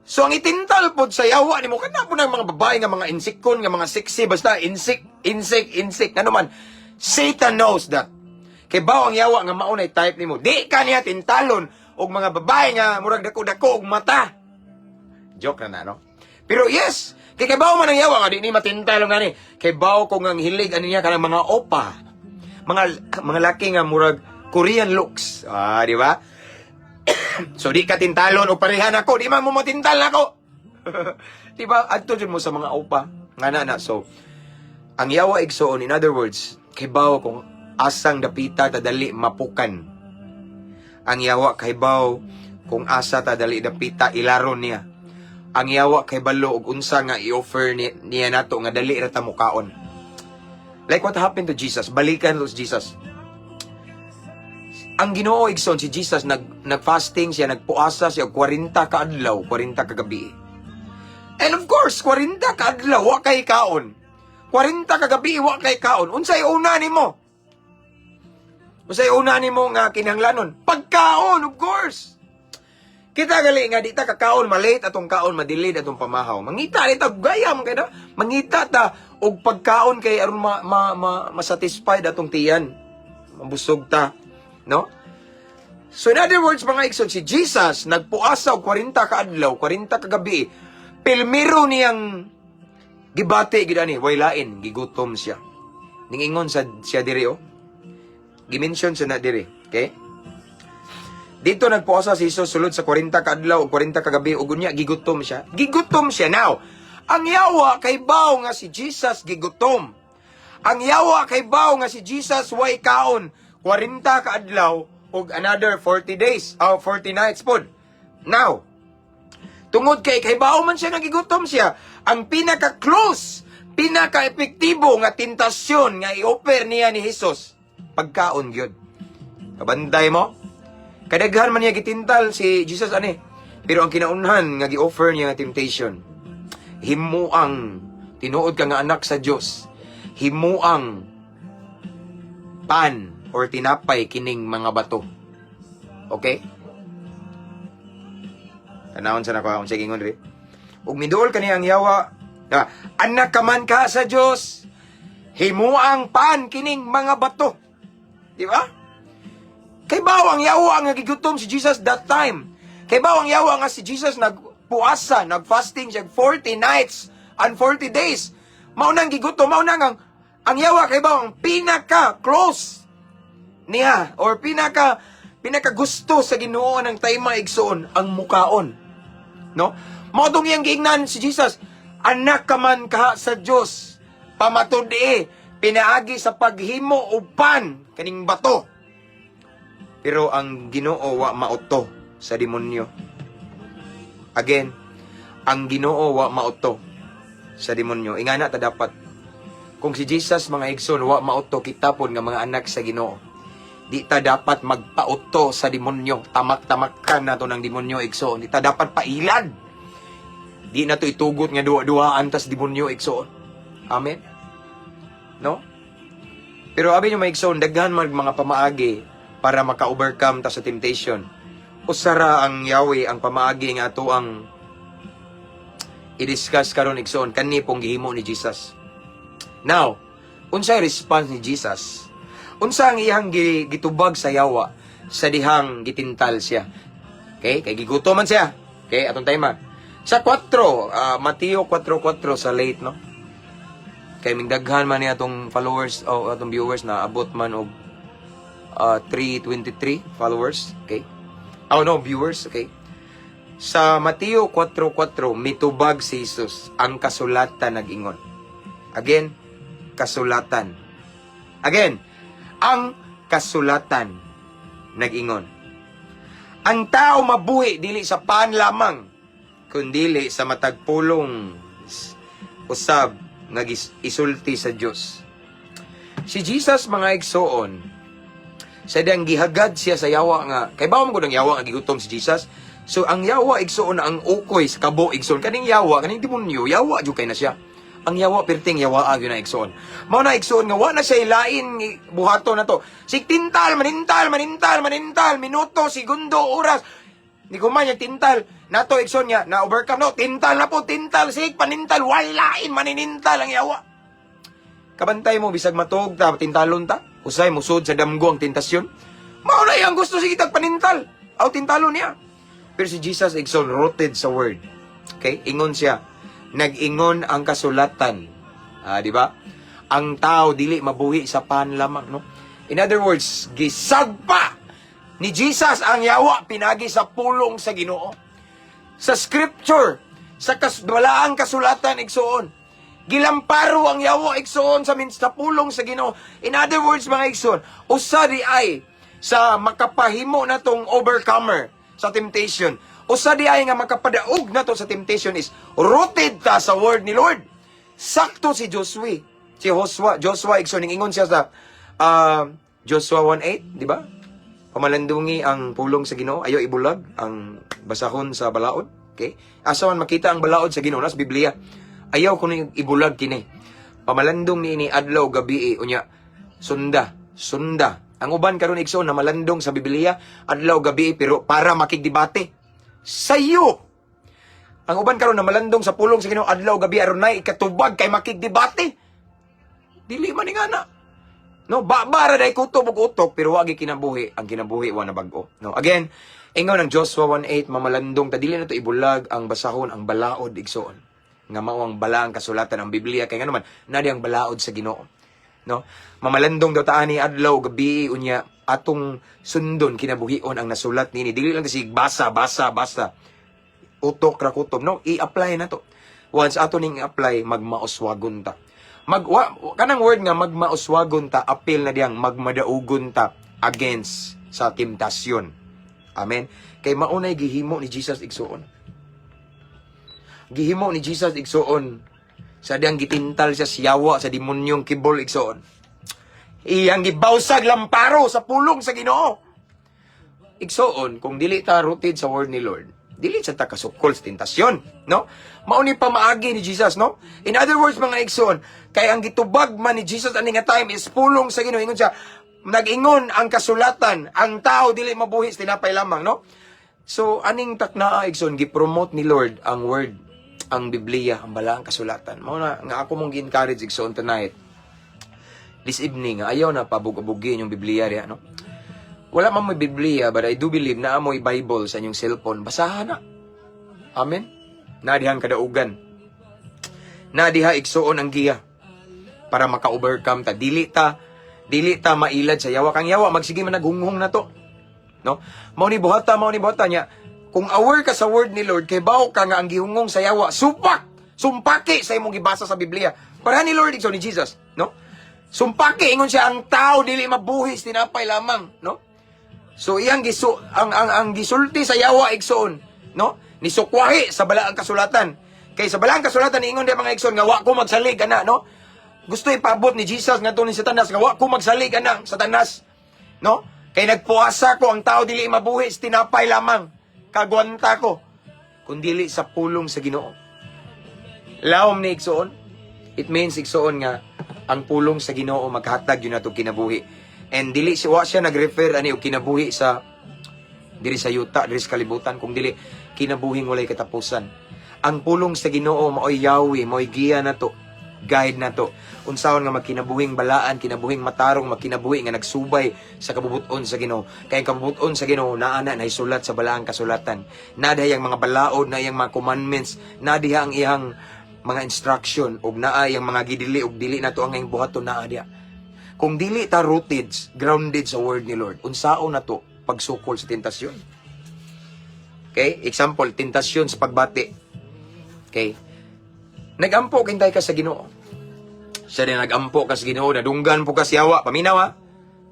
So ang itintal pod sa yawa nimo kana po ng mga babae nga mga insikon, nga mga sexy, basta insik, insik, insik, ano man. Satan knows that. Kay bawo ang yawa nga mao na type nimo. Di ka niya tintalon og mga babae nga murag dako-dako og mata. Joke na na, no? Pero yes, kay bawo man ang yawa nga di ni matintal nga ni. Kay bawo ko nga ang hilig ani niya kanang mga opa. Mga laki nga murag Korean looks. Ah, di ba? So di ka tintalon og parehan ako, di man mo matintal nako. Di ba? Adto jud mo sa mga opa. Nga na na. So, ang yawa, igsoon, in other words, kay bawo kung asang dapita ta dali mapukan. Ang yawa kay bawo kung asa ta dali dapita ilaron niya. Ang yawa kay balo og unsa nga i-offer niya nato nga dali ra ta mukaon. Like what happened to Jesus? Balikan to Jesus. Ang Ginoo, igsoon, si Jesus, nag-fasting siya, nagpuasa siya og 40 ka adlaw, 40 ka gabi. And of course, 40 ka adlaw wa kay kaon. 40 ka gabi wa kay kaon. Unsay una nimo? Unsay una nimo nga kinahanglanon? Pagkaon, of course. Kita gali nga di ta kakaon, malate atong kaon, madelayed atong pamahaw. Mangita ni ta gaya man kay na. Mangita ta og pagkaon kay aron ma ma-satisfied atong tiyan. Mabusog ta, no? So in other words, mga igsoon, si Jesus nagpuasa og 40 ka adlaw, 40 ka gabi. Pilmiro niyang gibati gid ani, way lain, gigutom siya. Ningingon sa siya diri oh. Gimension siya na diri, okay? Dito nagpuasa si Jesus sulod sa 40 ka adlaw ug 40 ka gabi ug unya gigutom siya. Gigutom siya now. Ang yawa kay baw nga si Jesus gigutom. Ang yawa kay baw nga si Jesus way kaon 40 ka adlaw ug another 40 days, oh, 40 nights pod. Now, tungod kay bawo man siya nga gigutom siya, ang pinaka-close, pinaka-epektibo nga tentasyon nga i-offer niya ni Jesus, pagkaon gyud. Kabantay mo? Kadaghan man niya gitintal si Jesus ani. Pero ang kinaunhan nga gi-offer niya nga temptation, himuang tinuod ka nga anak sa Dios, himuang pan or tinapay kining mga bato. Okay? Tanawon sa nako akong sige ingon diri. Ug miduol kani ang yawa, ah, anak ka man ka sa Dios, himuang pan kining mga bato. Di ba? Kay bawang yawa ang nagigutom si Jesus that time. Kay bawang yawa nga si Jesus nagpuasa, nagfasting siya 40 nights and 40 days. Mao nang gigutom, mao nang ang yawa kay bawang pinaka close niya or pinaka pinaka gusto sa Ginoo ng tayma, igsoon, ang mukaon. No? Mao tong iyang giingnan si Jesus, anak ka man ka sa Dios, pamatud-i pinaagi sa paghimo og pan kaning bato. Pero ang Ginoo wa mauto sa demonyo. Again, ang Ginoo wa mauto sa demonyo. Ingana ta dapat. Kung si Jesus, mga igsoon, wa mauto, kita pod nga mga anak sa Ginoo, di ta dapat magpauto sa demonyo. Tamak-tamakan nato ng demonyo, igsoon. Di ta dapat pailad. Di na to itugot nga duwa-duwaan tas demonyo, igsoon. Amen. No? Pero abi nyo, mga igsoon, daghan man mga pamaagi para maka-overcome ta sa temptation. Usara ang Yahweh ang pamaagi nga ato ang i-discuss karon, igsoon, kani pong gihimo ni Jesus. Now, unsay response ni Jesus? Unsa ang iyang gitubag sa yawa sa dihang gitintal siya? Okay, kay gigutom man siya. Okay, atong time sa 4, Mateo 4:4 sa late, no? Kay mingdaghan man niya atong followers o atong viewers na abot man og 323 followers, okay? Oh no, viewers, okay? Sa Mateo 4:4, mitubag si Jesus, ang kasulatan nag-ingon. Again, kasulatan. Again, ang kasulatan nag-ingon. Ang tao mabuhi dili sa pan lamang, kundili sa matag pulong usab nga isulti sa Dios. Si Jesus, mga igsoon, sa dang gihagad siya sa yawa nga kay bawo man gud ang yawa nga gigutom si Jesus. So ang yawa, igsoon, ang ukoy sa kabo, igsoon, kaning yawa, kaning demonyo, yawa jud kay na siya. Ang yawa perting yawa gyud na, igsoon. Mao na, igsoon, nga wa na siya lain buhaton na to. Sig tintal, manintal, manintal, manintal, minuto, segundo, oras. Ni kuman yung tintal. Nato, igsoon, nga na overcome no, tintal na po, tintal, sig panintal, walain maninintal ang yawa. Kabantay mo, bisag matug ta, tintalon ta. Usay musod sa damgo ang tentasyon. Mao na iyang gusto, sige tag panintal. Aw tintalo niya. Pero si Jesus, igsoon, rooted sa word. Okay? Ingon siya. Nag-ingon ang kasulatan. Ah, di ba? Ang tao dili mabuhi sa pan lamang, no? In other words, gisagpa ni Jesus ang yawa pinagi sa pulong sa Ginoo. Sa scripture, sa balaang kasulatan, igsoon. Gilamparo ang yawa, igsoon, sa pulong sa Ginoo. In other words, mga igsoon, usa di ay sa makapahimo na tong overcomer sa temptation. Usa di ay nga makapadaog na to sa temptation is rooted ta sa word ni Lord. Sakto si Joshua. Si Joshua, Joshua, igsoon, ingon siya sa Joshua 1:8, di ba? Pamalandungi ang pulong sa Ginoo, ayo ibulag ang basahon sa balaod. Okay? Asa man makita ang balaod sa Ginoo? Nas Biblia. Ayaw kuno ibulag kini. Pamalandong niini adlaw gabi, unya sunda, sunda. Ang uban karon, igsoon, na malandong sa Biblia adlaw gabi pero para makigdebate. Sayo. Ang uban karon na malandong sa pulong sa Ginoo adlaw gabi aron nay ikatubag kay makigdebate. Dili man ni nga na. No, ba ra day kutob ug utok pero wa kinabuhi, ang kinabuhi wa na bag-o. No, again, ingon ang Joshua 1:8, mamalandong ta, dili na to ibulag ang basahon ang balaod, igsoon. Nga mao ang balaang kasulatan ang Biblia kay ngano man nadi ang balaod sa Ginoo. No? Mamalandong daw ta ani adlaw gabi, unya atong sundon kinabuhion ang nasulat nini. Dili lang ta sig basa basa basa. Utok ra kutob, no? I-apply na to. Once ato ning i-apply, magmauswagon ta. Kanang word nga magmauswagon ta, apil na diyang magmadaugon ta against sa temptasyon. Amen. Kay maunay gihimo ni Jesus, igsuon. Gihimo ni Jesus, igsuon, sa diyang gitintal siya siyawa sa demonyong kibol, igsuon. Iyang gibawsag lamparo sa pulong sa Ginoo. Igsoon, kung dili ta rooted sa word ni Lord, dili sa ta kasukol sa tentasyon, no? Mao ni pamaagi ni Jesus, no? In other words, mga igsoon, kay ang gitubag man ni Jesus ani nga time is pulong sa Ginoo. Ingon siya, nag-ingon ang kasulatan, ang tao dili mabuhi sa tinapay lamang, no? So, aning taknaa, igsoon, gipromote ni Lord ang word, ang Biblia, ang balaang kasulatan. Mao na nga ako mong gi-encourage, igsoon, tonight, this evening, nga ayaw na pabug-abugin yung Biblia riya, no? Wala man mo'y Biblia, but I do believe na mo'y Bible sa inyong cellphone. Basahan na. Amen? Naa dihang kadaugan. Naa diha, igsuon, ang giya para maka-overcome ta. Dili ta mailad sa yawa. Kang yawa, magsige man naghunghong na to. No? Mao ni buhata niya. Kung aware ka sa word ni Lord, kay bawo ka nga ang gihungong sa yawa, supak! Sumpaki sa imong gibasa sa Biblia. Para ni Lord, igsoon, ni Jesus, no? Sumpaki, ingon siya, ang tao dili mabuhi sa tinapay lamang, no? So iyang gisu ang gisulti sa yawa, igsoon, no? Nisukwahi sa balaang kasulatan. Kay sa balaang kasulatan niingon di mga igsoon nga wa ko magsalig ana, no? Gusto ipaabot ni Jesus ngadto ni Satanas nga wa ko magsalig ana, Satanas, no? Kay nagpuasa ko, ang tao dili mabuhi sa tinapay lamang. Kagwanta ko kun dili sa pulong sa Ginoo. Lawom ni, igsoon. It means, igsoon, nga ang pulong sa Ginoo maghatag yun nato kinabuhi. And dili si wa siya nag-refer ani og kinabuhi sa diri sa yuta, diri sa kalibutan, kung dili kinabuhing walay katapusan. Ang pulong sa Ginoo maoy Yahweh, maoy giya nato, guide nato. Unsaon nga magkinabuhing balaan, kinabuhing matarong, magkinabuhi nga nagsubay sa kabubuton sa Ginoo. Kay ang kabubuton sa Ginoo naa na naisulat sa balaang kasulatan. Naa diha ang mga balaod, naa iyang mga commandments, naa diha ang iyang mga instruction ug naa iyang mga gidili ug dili nato ang iyang buhaton, naa diha. Kung dili ta rooted, grounded sa word ni Lord, unsaon na to pagsukol sa tentasyon? Okay? Example, tentasyon sa pagbati. Okay? Nagampo kintay ka sa Ginoo. Siya din nagampo ka sa Ginoo, nadunggan po ka sa yawa. Paminaw ha.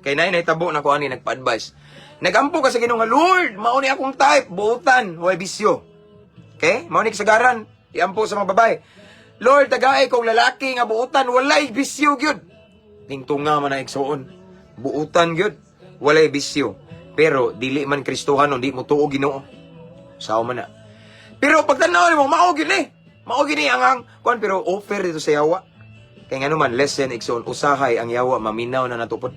Kay nay nahitabo na ko ani nagpa-advise. Nagampo ka sa Ginoo nga, "Lord, mao ni akong type, buutan, way bisyo." Okay? Mao ni kasagaran, iampo sa mga babae. "Lord, tagay kong lalaki nga buutan, walay bisyo gyud." Ningtunga man na, igsuon. Buutan gyud, walay bisyo. Pero dili man Kristohanon, di mo tuo Ginoo. Sao man na. Pero pagtanaw nimo, mao gyud ni. Mao gyud ni ang kuan, pero offer dito sa yawa. Kay ngano man, listen, igsoon, usahay ang yawa maminaw na natupod.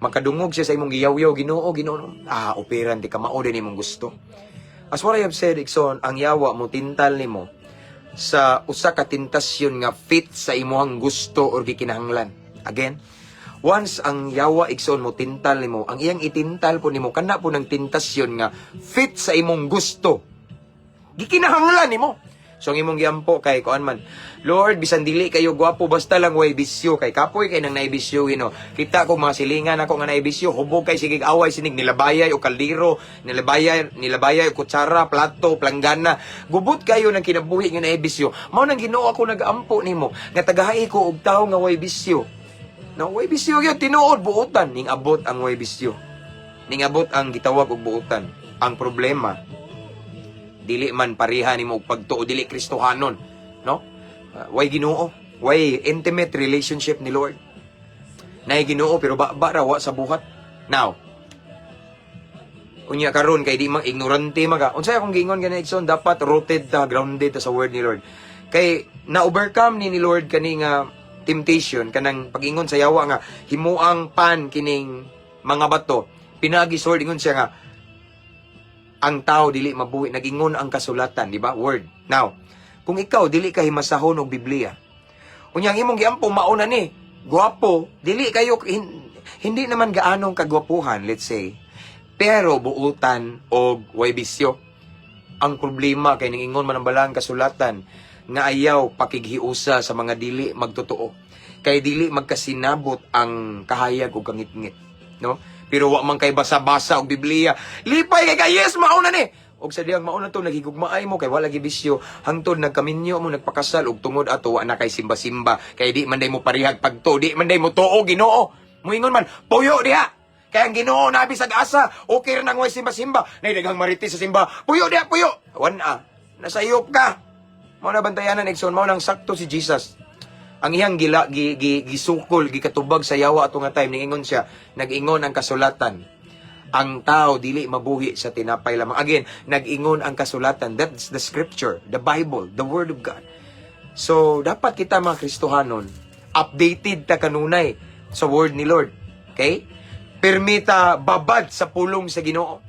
Makadungog siya sa imong giyawyaw, "Ginoo, Ginoo." Ah, operan di ka, mao din imong gusto. As what I have said, igsoon, ang yawa mo tintal nimo sa usa ka tentasyon nga fit sa imuhang gusto or gikinahanglan. Again, once ang yawa, igsoon, mo tintal nimo, ang iyang itintal po nimo kana po ng tentasyon nga fit sa imong gusto. Gikinahanglan nimo. So ang imong giampo kay kuan man, "Lord, bisan dili kayo gwapo, basta lang way bisyo, kay kapoy kay nang naibisyo, Ginoo. Kita ko mga silingan ako nga naibisyo, hubog kay sigig away sinig nilabayay o kaldero, nilabayay o kutsara, plato, planggana. Gubot kayo ng kinabuhi nga naibisyo. Mao nang Ginoo, ako nagaampo nimo nga tagahi ko og tawo nga way bisyo." No, way bisyo gyud tinuod, buutan ning abot ang way bisyo. Ning abot ang gitawag og buutan. Ang problema, dili man pareha nimo og pagtuo, dili Kristohanon, no? Way Ginoo, way intimate relationship ni Lord. Nay Ginoo pero ba ba ra wa sa buhat. Now, unya karon kay di mang ignorante maga. Unsay akong giingon gani, igsoon, dapat rooted ta, grounded ta sa word ni Lord. Kay na-overcome ni Lord kani nga temptation, kanang pag-ingon sa yawa nga himuang pan kining mga bato. Pinagi sword, ingon siya nga ang tao dili mabuhi, nagingon ang kasulatan, di ba? Word. Now, kung ikaw dili ka himasahon og Biblia, unya ang imong giampo mauna ni gwapo, dili kayo hindi naman gaanong kagwapuhan, let's say, pero buutan og way bisyo. Ang problema kay ningingon man ang balaang kasulatan nga ayaw pakighiusa sa mga dili magtotoo. Kay dili magkasinabot ang kahayag ug kangitngit, no? Pero wa man kay basa-basa og Biblia. Lipay kay ka, "Yes, mauna ni." Og sa diyang mauna to, naghigugmaay mo kay wala gibisyo hangtod nagkaminyo mo, nagpakasal, og tungod ato wa na kay simba-simba kay di man day mo parihag pagto, di man day mo tuo Ginoo. Muingon man, "Puyo diha. Kaya ang Ginoo nabi sa asa, okay ra nang way simba-simba. Nay daghang marites sa simba. Puyo diha, puyo." Wan ah. Nasayop ka. Mao na bantayanan, igsoon, mao nang sakto si Jesus. Ang iyang gila, gi, gi, gisukol, gikatubag sa yawa ato nga time, ningingon siya, nag-ingon ang kasulatan. Ang tao dili mabuhi sa tinapay lamang. Again, nag-ingon ang kasulatan. That's the scripture, the Bible, the Word of God. So, dapat kita mga Kristohanon, updated ta kanunay sa Word ni Lord. Okay? Permita babad sa pulong sa Ginoo.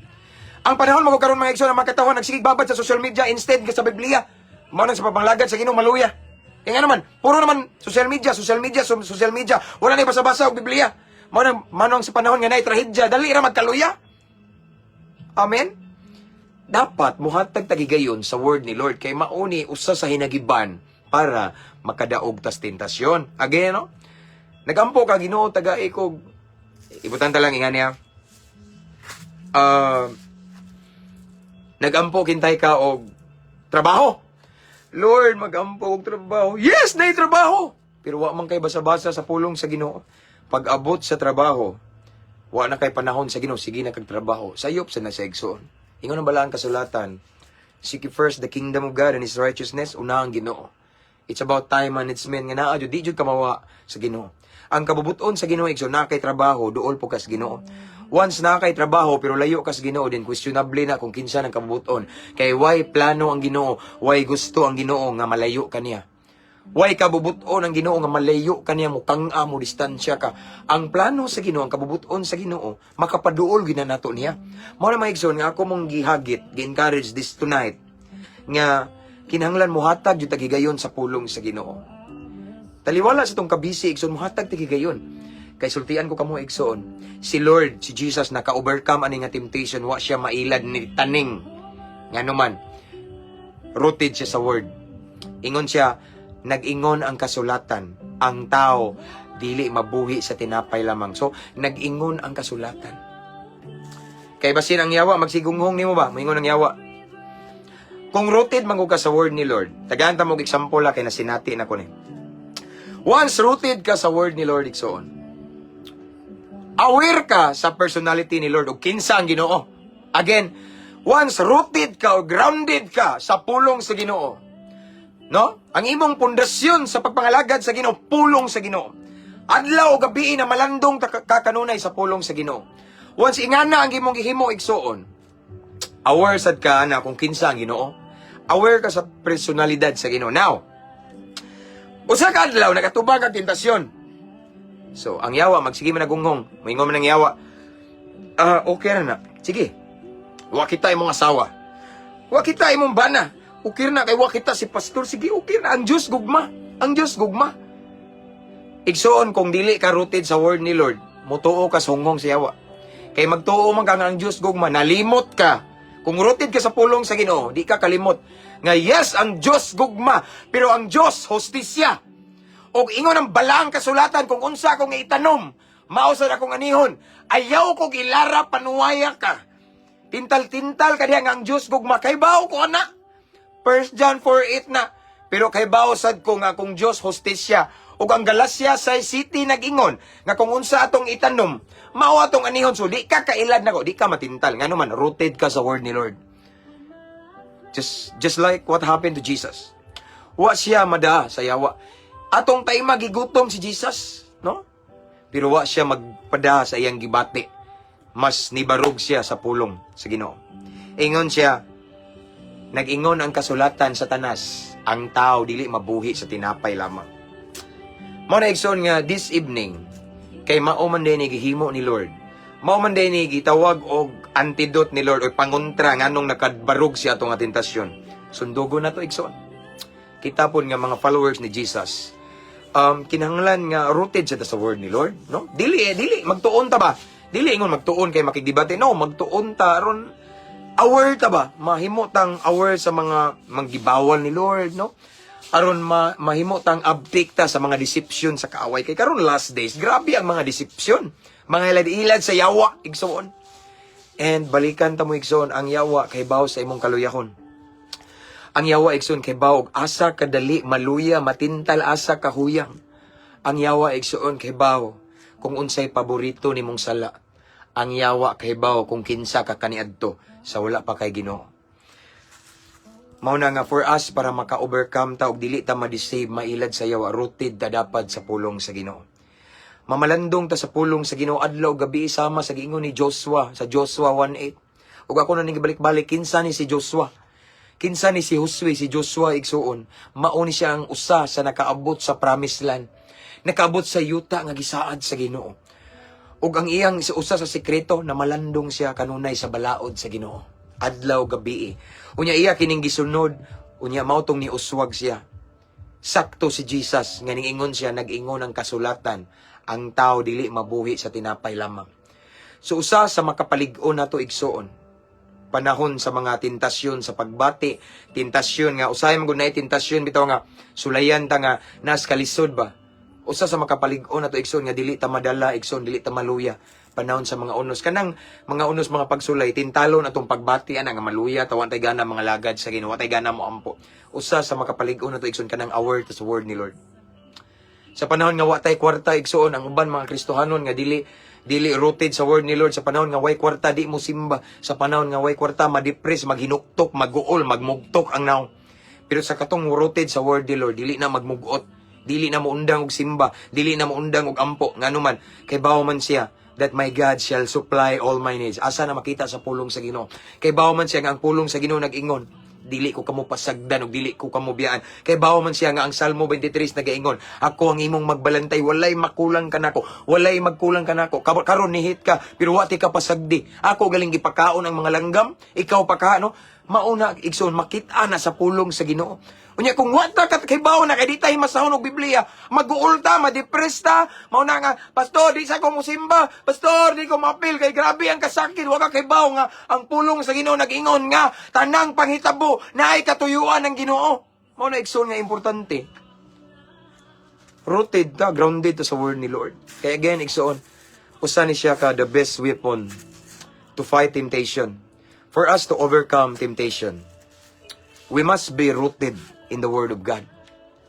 Ang panahon mo karon, mga igsoon, ang mga katawhan nagsigig babad sa social media instead ka sa Biblia. Mao nang sa papanglagad sa Ginoo maluya. Kaya nga naman, puro naman social media, social media, social media. Wala na basa-basa og Biblia. Mao nang sa panahon nga naay trahedya, dali ra magkaluya. Amen. Dapat muhatag tag higayon sa word ni Lord kay mauni usa sa hinagiban para makadaog tas tentasyon. Again, no? Nagampo ka, "Ginoo, tagai ko." Ibutan ta lang inga niya. Nagampo kintay ka og trabaho. "Lord, magampo og trabaho." Yes, nay trabaho. Pero wa man kay basa-basa sa pulong sa Ginoo. Pag abot sa trabaho, wa na kay panahon sa Ginoo, sige na kag trabaho. Sayop sa na sa igsoon. Ingon ang balaang kasulatan, "Seek ye first the kingdom of God and His righteousness," una ang Ginoo. It's about time management nga naa jud, di jud ka mawa sa Ginoo. Ang kabubuton sa Ginoo, igsoon, naa kay trabaho, duol po kas Ginoo. Once naa kay trabaho pero layo kas Ginoo, din questionable na kung kinsa nang kabubuton. Kay why plano ang Ginoo, why gusto ang Ginoo nga malayo kaniya. Why kabubuton ang Ginoo nga malayo kaniya, mo kang-a mo distansya ka. Ang plano sa Ginoo, ang kabubuton sa Ginoo, makapaduol gina nato niya. Mao na, mga igsoon, nga ako mong gihagit, gi-encourage this tonight nga kinahanglan mohatag jud tag higayon sa pulong sa Ginoo. Taliwala sa tong kabisi, igsoon, mohatag tag higayon. Kay sultian ko kamo, igsoon, si Lord, si Jesus, naka-overcome ani nga temptation, wa siya mailad ni taning. Ngano man, rooted siya sa word. Ingon siya, "Nag-ingon ang kasulatan, ang tao dili mabuhi sa tinapay lamang." So, nag-ingon ang kasulatan. Kay basin ang yawa, magsigunghong nimo ba? Moingon ang yawa. Kung rooted man ka sa word ni Lord, tagaan ta mo og example ha, kay nasinati na ko ni. Once rooted ka sa word ni Lord, igsoon, aware ka sa personality ni Lord o kinsa ang Ginoo. Again, once rooted ka o grounded ka sa pulong sa Ginoo, no? Ang imong pundasyon sa pagpangalagad sa Ginoo, pulong sa Ginoo. Adlaw o gabi na malandong ta kakanunay sa pulong sa Ginoo. Once ingana ang imong gihimo, igsoon, aware sad ka na kung kinsa ang Ginoo. Aware ka sa personalidad sa Ginoo. Now, usa ka adlaw nakatubag ang tentasyon. So, ang yawa magsige man nagunghong, moingon man ang yawa. "Ah, okay ra na. Sige. Wa kita imong asawa. Wa kita imong bana. Okay na kay wa kita si pastor. Sige, okay na. Ang Diyos gugma. Ang Diyos gugma." Igsoon, kung dili ka rooted sa word ni Lord, mutuo ka sa hunghong sa yawa. Kay magtuo man ka nga ang Diyos gugma, nalimot ka. Kung rooted ka sa pulong sa Ginoo, di ka kalimot nga yes, ang Diyos gugma, pero ang Diyos hostisya. Og ingon ang balaang kasulatan, "Kung unsa akong itanom, mao sad akong anihon." Ayaw kog ilara, panuwaya ka. Tintal-tintal ka diha nga ang Diyos gugma, kay bawo ko ana. 1 John 4:8 na. Pero kay bawo sad ko nga kung Diyos hostisya, ug ang Galacia sa city nag-ingon nga kung unsa atong itanom, mao atong anihon. So di ka kailad nako, di ka matintal. Ngano man, rooted ka sa word ni Lord. Just like what happened to Jesus. Wa siya mada sa yawa. Atong time gigutom si Jesus, no? Pero wa siya magpada sa iyang gibati. Mas nibarog siya sa pulong sa Ginoo. Ingon siya, "Nag-ingon ang kasulatan, Satanas, ang tao dili mabuhi sa tinapay lamang." Mao na, igsoon, nga this evening, kay mao man din ni gihimo ni Lord. Mao man din ni gitawag og antidote ni Lord o pangontra nganong nakabarog siya atong nga tentasyon. Sundugo na to, igsoon. Kita pod nga mga followers ni Jesus, kinahanglan nga rooted siya sa word ni Lord, no? Dili eh, dili magtuon ta ba? Dili ingon magtuon kay makigdebate, no, magtuon ta aron aware ta ba? Mahimo tang aware sa mga manggibawal ni Lord, no? Aron mahimo tang abtik ta sa mga deception sa kaaway kay karon last days, grabe ang mga deception. Mga ilad-ilad sa yawa, igsoon. And balikan ta mo, igsoon, ang yawa kay baw sa imong kaluyahon. Ang yawa, igsoon, kay baw og asa kadali maluya, matintal, asa kahuyang. Ang yawa, igsoon, kay baw kung unsay paborito nimong sala. Ang yawa kay baw kung kinsa ka kaniadto sa wala pa kay Ginoo. Mao na nga for us, para maka-overcome ta og dili ta ma-deceive, mailad sa yawa, rooted ta dapat sa pulong sa Ginoo. Mamalandong ta sa pulong sa Ginoo adlaw gabi, sama sa giingon ni Joshua sa Joshua 1:8. Ug ako na ning gibalik-balik, kinsa ni si Joshua? Kinsa ni si Josue, si Joshua, igsuon? Mao ni siya ang usa sa nakaabot sa promised land. Nakaabot sa yuta nga gisaad sa Ginoo. Ug ang iyang sa usa sa sekreto, na malandong siya kanunay sa balaod sa Ginoo. Adlaw gabi. Unya iya kining gisunod, unya mao tong niuswag siya. Sakto si Jesus nga ningingon siya, nag-ingon ang kasulatan, ang tao dili mabuhi sa tinapay lamang. So usa sa makapalig-on nato, igsuon, panahon sa mga tentasyon sa pagbati, tentasyon nga usahay man gud naay tentasyon bitaw nga sulayan ta nga nas kalisod ba. Usa sa makapalig-on nato, igsoon, nga dili ta madala, igsoon, dili ta maluya panahon sa mga unos, kanang mga unos, mga pagsulay, tintalon atong pagbati ana nga maluya ta, wa tay gana mga lagad sa Ginoo, wa tay gana mo ampo. Usa sa makapalig-on nato, igsoon, kanang aware ta sa word ni Lord. Sa panahon nga wa tay kwarta, igsuon, ang uban mga Kristohanon nga dili dili rooted sa word ni Lord, sa panahon nga way kwarta, di mo simba. Sa panahon nga way kwarta, madepress, maghinuktok, maguol, magmugtok ang nawong. Pero sa katong rooted sa word ni Lord, dili na magmugot, dili na moundang og simba, dili na moundang og ampo. Ngano man? Kay bawo man siya that my God shall supply all my needs. Asa na makita? Sa pulong sa Ginoo. Kay bawo man siya nga ang pulong sa Ginoo nag-ingon, "Dili ko kamo pasagdan ug dili ko kamo biyaan." Kay bawo man siya nga ang Salmo 23 nagaingon, "Ako ang imong magbalantay, walay makulang kanako, walay magkulang kanako." Karon nihit ka pero wa ti ka pasagdi. Ako galing gipakaon ang mga langgam, ikaw pa ka, no? Mauna, igsoon, makita na sa pulong sa Ginoo. Unya kung wa ta ka kay bawo na kay di ta himasahon og Biblia, maguol ta, ma-depress ta, mao na nga, "Pastor, di sa ko mosimba, pastor, di ko maapil kay grabe ang kasakit." Wa ka kay bawo nga ang pulong sa Ginoo nag-ingon nga tanang panghitabo naay katuyuan ng Ginoo. Mao na, igsoon, nga importante. Rooted ta, grounded ta sa word ni Lord. Kaya again, igsoon, usa ni siya ka the best weapon to fight temptation. For us to overcome temptation, we must be rooted in the Word of God.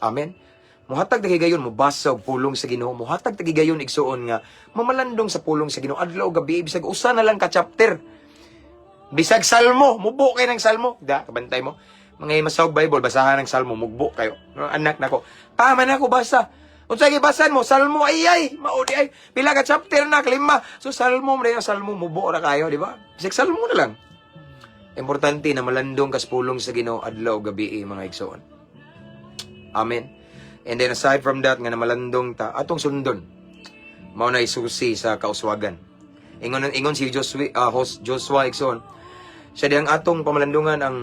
Amen? Muhatag ta higayon mo basa og pulong sa Ginoo, muhatag ta higayon, igsuon, nga mamalandong sa pulong sa Ginoo adlaw gabi, bisag usa na lang ka chapter. Bisag Salmo, mubo kay ng Salmo. Da, kabantay mo. Mga masawag Bible, basahan ng Salmo, mugbo kayo. No, anak nako. Pa man ako basa. Unsa gibasan mo? Salmo ay ay, mao di ay. Pila ka chapter na? Lima. So Salmo mo ang Salmo, mubo ra kayo, di ba? Bisag Salmo na lang. Importante na malandong kas pulong sa Ginoo adlaw gabi, mga igsoon. Amen. And then aside from that nga namalandong ta, atong sundon. Mao na isusi sa kauswagan. Ingon ingon si Joshua, host Joshua, igsoon. Siya diyang atong pamalandungan ang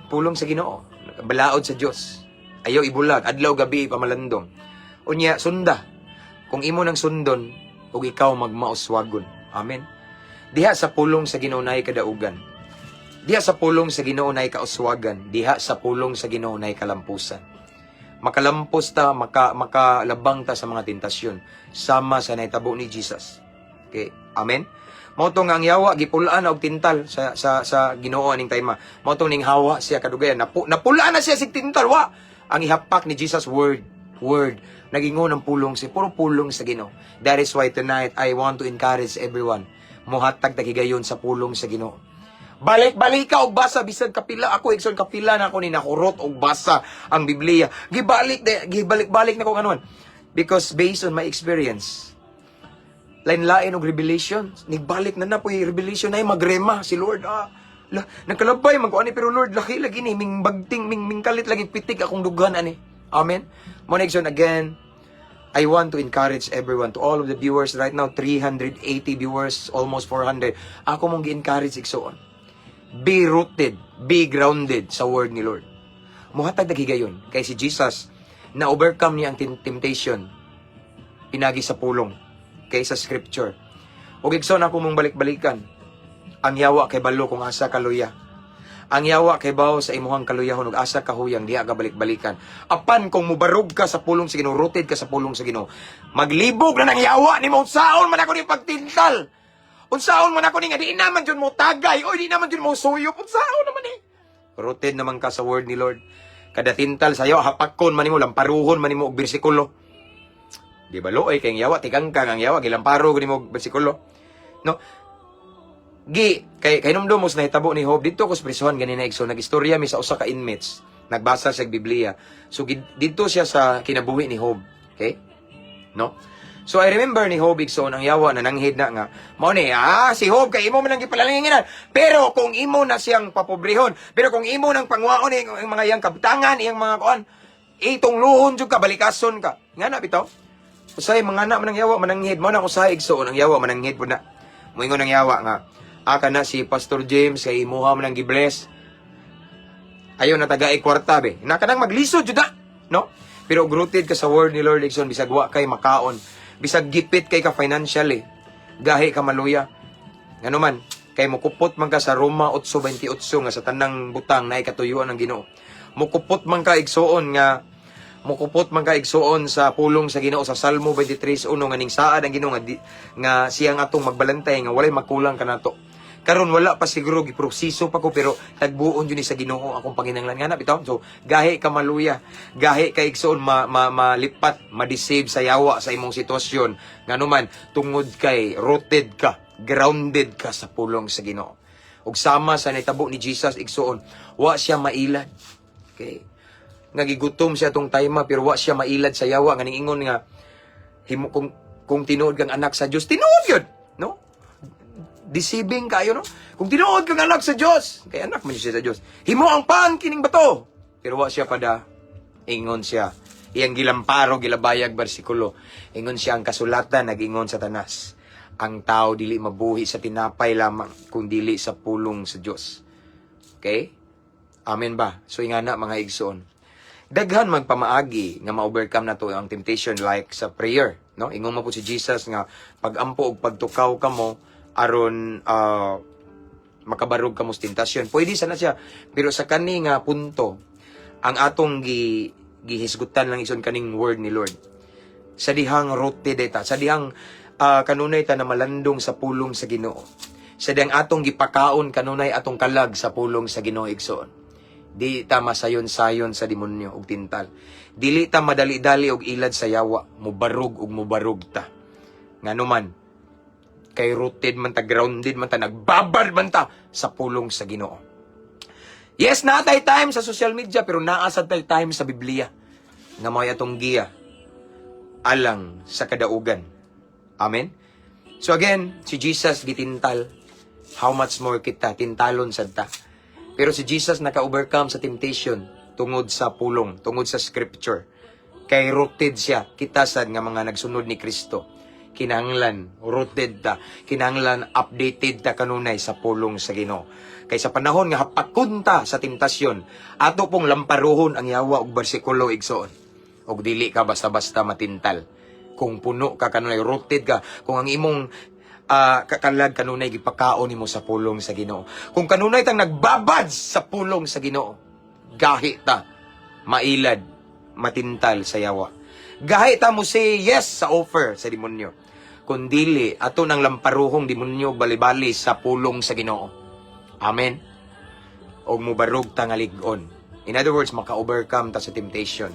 pulong sa Ginoo, balaod sa Dios. Ayaw ibulag, adlaw gabi pamalandong. Unya sunda. Kung imo nang sundon ug ikaw magmauswagon. Amen. Diha sa pulong sa Ginoo naay kadaugan. Diha sa pulong sa Ginoo naay kauswagan. Diha sa pulong sa Ginoo naay kalampusan. Makalampos ta, makalabang ta sa mga tentasyon sama sa nahitabo ni Jesus. Okay? Amen. Mao to nga ang yawa gipulaan na og tintal sa Ginoo aning time. Mao to ning hawa siya kadugayan. Napulaan na siya sig tintal wa. Ang ihapak ni Jesus, word, word. Nagingon ang pulong si puro pulong sa Ginoo. That is why tonight I want to encourage everyone. Muhatag ta higayon sa pulong sa Ginoo. Balik-balik ka og basa bisag kapila. Ako, igsoon, kapila na ako ni nakurot og basa ang Biblia. Gibalik de, gibalik-balik na ko kanon. Because based on my experience, lain-lain og revelation, nigbalik na na po yung revelation ay magrema si Lord. Ah, la, nagkalabay man ko ani pero Lord, laki lagi ni ming bagting ming ming kalit lagi pitik akong dughan ani. Amen. Mo na, igsoon, again, I want to encourage everyone, to all of the viewers right now, 380 viewers, almost 400. Ako mong gi-encourage, igsoon. Be rooted, be grounded sa word ni Lord. Muhatag higayon kay si Jesus na overcome niya ang temptation pinagi sa pulong, kay sa scripture. Ug igsoon, ako mong balik-balikan. Ang yawa kay balo kung asa kaluya. Ang yawa kay bawo sa imuhang kaluyahon ug asa kahuyang, diha ka balik-balikan. Apan kung mubarog ka sa pulong sa Ginoo, rooted ka sa pulong sa Ginoo, maglibog na ng yawa nimo, unsaon man ako ni pagtintal? Unsaon man ako ni nga di naman jud mo tagay, oy, di naman jud mo suyop, unsaon naman eh? Rooted naman ka sa word ni Lord. Kada tintal sayo, hapakon man nimo, lamparuhon man nimo og bersikulo. Di ba luoy kay ang yawa tikangkang, ang yawa gilamparo nimo og bersikulo. No? Gi kay kay numdum mo sa nahitabo ni Job didto ko sa prisuhan ganina, igsoon, nagistorya mi sa usa ka inmates. Nagbasa siya og Biblia. So didto siya sa kinabuhi ni Job. Okay? No? So I remember ni Job, igsoon, ang yawa na nanghid na nga. Mao ni, si Job kay imo man ang gipalanginginan. Pero kung imo na siyang papobrehon, pero kung imo nang pangwaon ang mga iyang kabtangan, iyang mga kuan, itungluhon jud ka, balikason ka. Nga na bitaw. Usahay mga anak man ang yawa mananghid mo na usahay, igsoon, ang yawa mananghid pud na. Moingon ang yawa nga aka na si Pastor James kay imuha man ang gibless. Ayaw na taga kwarta be. Na kanang maglisod jud na, no? Pero rooted ka sa word ni Lord, igsoon, bisag wa kay makaon, bisag gipit kay ka financially, gahi ka maluya. Ngano man, kay mukupot man ka sa Roma 8:28 nga sa tanang butang naay katuyuan ang Ginoo. Mukupot man ka, igsuon, nga mukupot man ka, igsuon, sa pulong sa Ginoo sa Salmo 23:1 nga ning saad ang Ginoo nga, nga siyang atong magbalantay nga walay makulang kanato. Karon wala pa siguro, giproseso pa ko, pero tagbuon jud ni sa Ginoo akong panginahanglan nga na bitaw. So gahi ka maluya, gahi ka, igsuon, ma, ma, malipat, ma-deceive sa yawa sa imong sitwasyon ngano man tungod kay rooted ka, grounded ka sa pulong sa Ginoo. Ug sama sa nitabo ni Jesus, igsuon, wa siya mailad. Okay. Nga gigutom siya tong time pero wa siya mailad sa yawa nga ingon nga himo kung tinuod kang anak sa Dios, tinuod yun, no? Deceiving kayo, no? Kung tinuod kang anak sa Dios, kay anak man siya sa Dios, himo ang pan kining bato. Pero wa siya pada ingon siya. Iyang gilamparo, gilabayag bersikulo. Ingon siya, ang kasulatan nagingon sa tanas. Ang tao dili mabuhi sa tinapay lamang kung dili sa pulong sa Dios. Okay? Amen ba? So ingana, mga igsoon. Daghan magpamaagi nga ma-overcome na to ang temptation, like sa prayer, no? Ingon mo po si Jesus nga pag-ampo og pagtukaw kamo aron makabarog kamo sa tentasyon. Pwede sana siya. Pero sa kani nga punto, ang atong gihisgutan lang, igsoon, kaning word ni Lord. Sa dihang rooted ta, sa dihang kanunay ta na malandong sa pulong sa Ginoo. Sa dihang atong gipakaon kanunay atong kalag sa pulong sa Ginoo, igsoon. Di ta masayon-sayon sa demonyo og tintal. Dili ta madali-dali og ilad sa yawa, mubarog og mubarog ta. Ngano man, kay rooted man ta, grounded man ta, nagbabad man ta sa pulong sa Ginoo. Yes, naa tay time sa social media pero naa sad tay time sa Biblia nga mao'y atong giya alang sa kadaugan. Amen? So again, si Jesus gitintal. How much more kita, tintalon sad ta. Pero si Jesus naka-overcome sa temptation tungod sa pulong, tungod sa scripture. Kay rooted siya, kita sad nga mga nagsunod ni Kristo. Kinahanglan rooted ta, kinahanglan updated ta kanunay sa pulong sa Ginoo. Kay sa panahon nga hapakon ta sa temptasyon, ato pong lamparuhon ang yawa og bersikulo, igsoon. Og dili ka basta-basta matintal. Kung puno ka kanunay, rooted ka, kung ang imong kakalag kanunay gipakaon nimo sa pulong sa Ginoo. Kung kanunay tang nagbabad sa pulong sa Ginoo, gahi ta mailad, matintal sa yawa. Gahi ta mo say yes sa offer sa demonyo. Kung dili, ato nang lamparuhong demonyo bali-bali sa pulong sa Ginoo. Amen. Og mubarog ta nga lig-on. In other words, maka-overcome ta sa temptation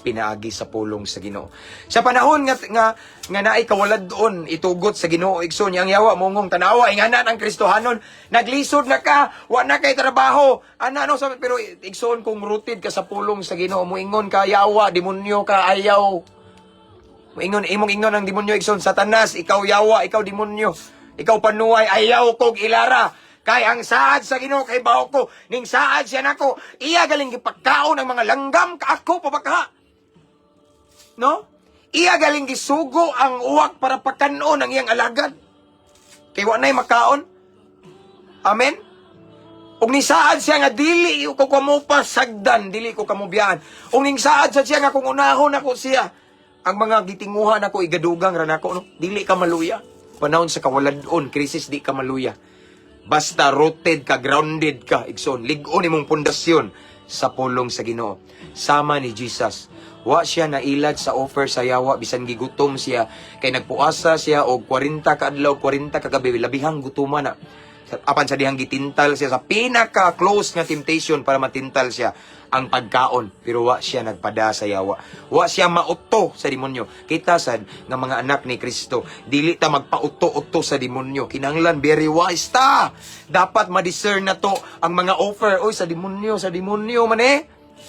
pinaagi sa pulong sa Ginoo. Sa panahon nga naay kawalad-on itugot sa Ginoo, igsoon, ang yawa mongong tanawa ingana ang Kristohanon, naglisod na ka, wa na kay trabaho. Ana no sabi, pero igsoon, kung rooted ka sa pulong sa Ginoo, moingon ka, yawa, demonyo ka, ayaw. Moingon imong ingon ang demonyo, igsoon, Satanas, ikaw yawa, ikaw demonyo. Ikaw panuay, ayaw kog ilara. Kay ang saad sa Ginoo kay bawo ko, ning saad siya nako, iya galing gipakaon ang mga langgam kaako pa baka. No? Iya galing gisugo ang uwak para pakanon ang iyang alagad. Kay wa nay makaon. Amen? Ug nisaad siya nga dili ko kamo pasagdan, dili ko kamo biyaan. Ug ning saad sa siya nga kung unahon ako siya, ang mga gitinguha nako igadugang ra nako, no? Dili ka maluya. Panahon sa kawaladon, krisis, di ka maluya. Basta rooted ka, grounded ka, igsoon, lig-on imong pundasyon sa pulong sa Ginoo. Sama ni Jesus. Wa siya nailad sa offer sa yawa bisan gigutom siya kay nagpuasa siya og 40 ka adlaw, 40 ka gabi, labihang gutuma na. Apan sa dihang gitintal siya sa pinaka close nga temptation para matintal siya, ang pagkaon, pero wa siya nagpada sa yawa. Wa siya mauto sa demonyo. Kita sad nga mga anak ni Kristo, dili ta magpauto-uto sa demonyo. Kinahanglan very wise ta. Dapat ma-discern na to ang mga offer, oy, sa demonyo, sa demonyo man eh.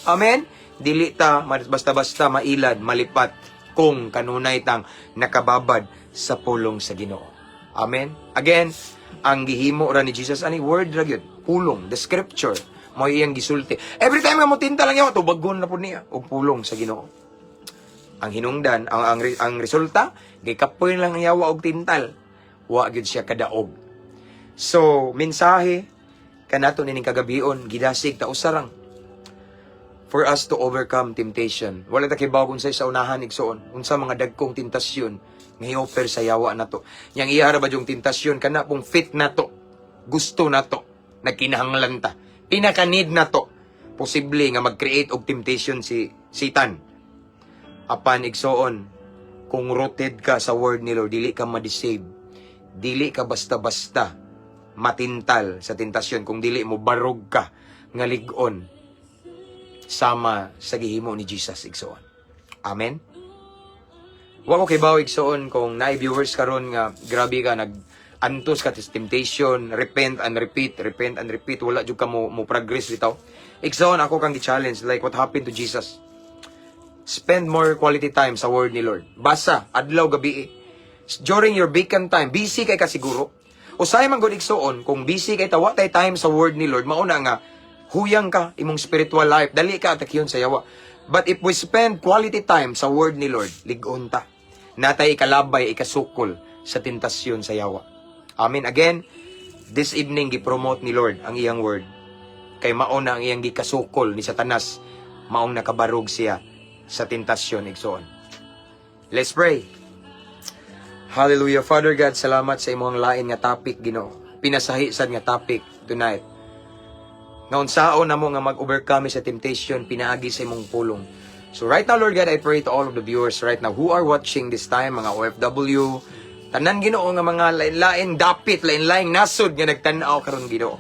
Amen. Dili ta basta-basta mailad, malipat. Kung kanunay tang nakababad sa pulong sa Ginoo. Amen. Again, ang gihimo ra ni Jesus ani, word ra gyud, pulong, the scripture mo iyang gisulti. Every time nga mo tintal ang yawa, tubagon na pud niya og pulong sa Ginoo. Ang hinungdan, ang resulta, gikapoy lang ang yawa og tintal. Wa gyud siya kadaog. So, mensahe kanato nining kagabion, gidasig ta usarang for us to overcome temptation. Wala ta kibaw kung sa unahan, igsoon, unsa mga dagkong tentasyon nga i-offer sa yawa nato. Yang iya ra ba yung tentasyon kana pong fit nato, gusto nato, nagkinahanglan ta, pinaka-need nato. Posible nga mag-create og temptation si Satan. Apan igsoon, kung rooted ka sa word ni Lord, dili ka ma-deceive. Dili ka basta-basta matintal sa tentasyon kung dili mo barog ka nga lig-on sama sa gihimo ni Jesus, igsoon. Amen. Wa ko kibaw, igsoon, kung naay viewers karon nga grabe ka nag antos ka sa temptation, repent and repeat, repent and repeat, wala jud ka mo progress bitaw. Igsoon, ako kang gi-challenge like what happened to Jesus. Spend more quality time sa word ni Lord. Basa adlaw gabi. During your vacant time, busy kay ka siguro. Usahay man gud, igsoon, kung busy kay ta, wa tay time sa word ni Lord, mauna nga huyang ka imong spiritual life, dali ka atakyon sa yawa. But if we spend quality time sa word ni Lord, lig-on ta. Natay ikalabay, ikasukol sa tentasyon sa yawa. Amen. Again, this evening gi-promote ni Lord ang iyang word. Kay mao na ang iyang gikasukol ni Satanas, maong nakabarog siya sa tentasyon, igsoon. Let's pray. Hallelujah. Father God, salamat sa imong lain nga topic, Ginoo. Pinasahi sad nga topic tonight. Nga unsaon namo nga mag-overcome sa temptation pinaagi sa imong pulong. So right now, Lord God, I pray to all of the viewers right now who are watching this time, mga OFW, tanan, Ginoo, nga mga lain-lain dapit, lain-laing nasod nga nagtan-aw karon, Ginoo.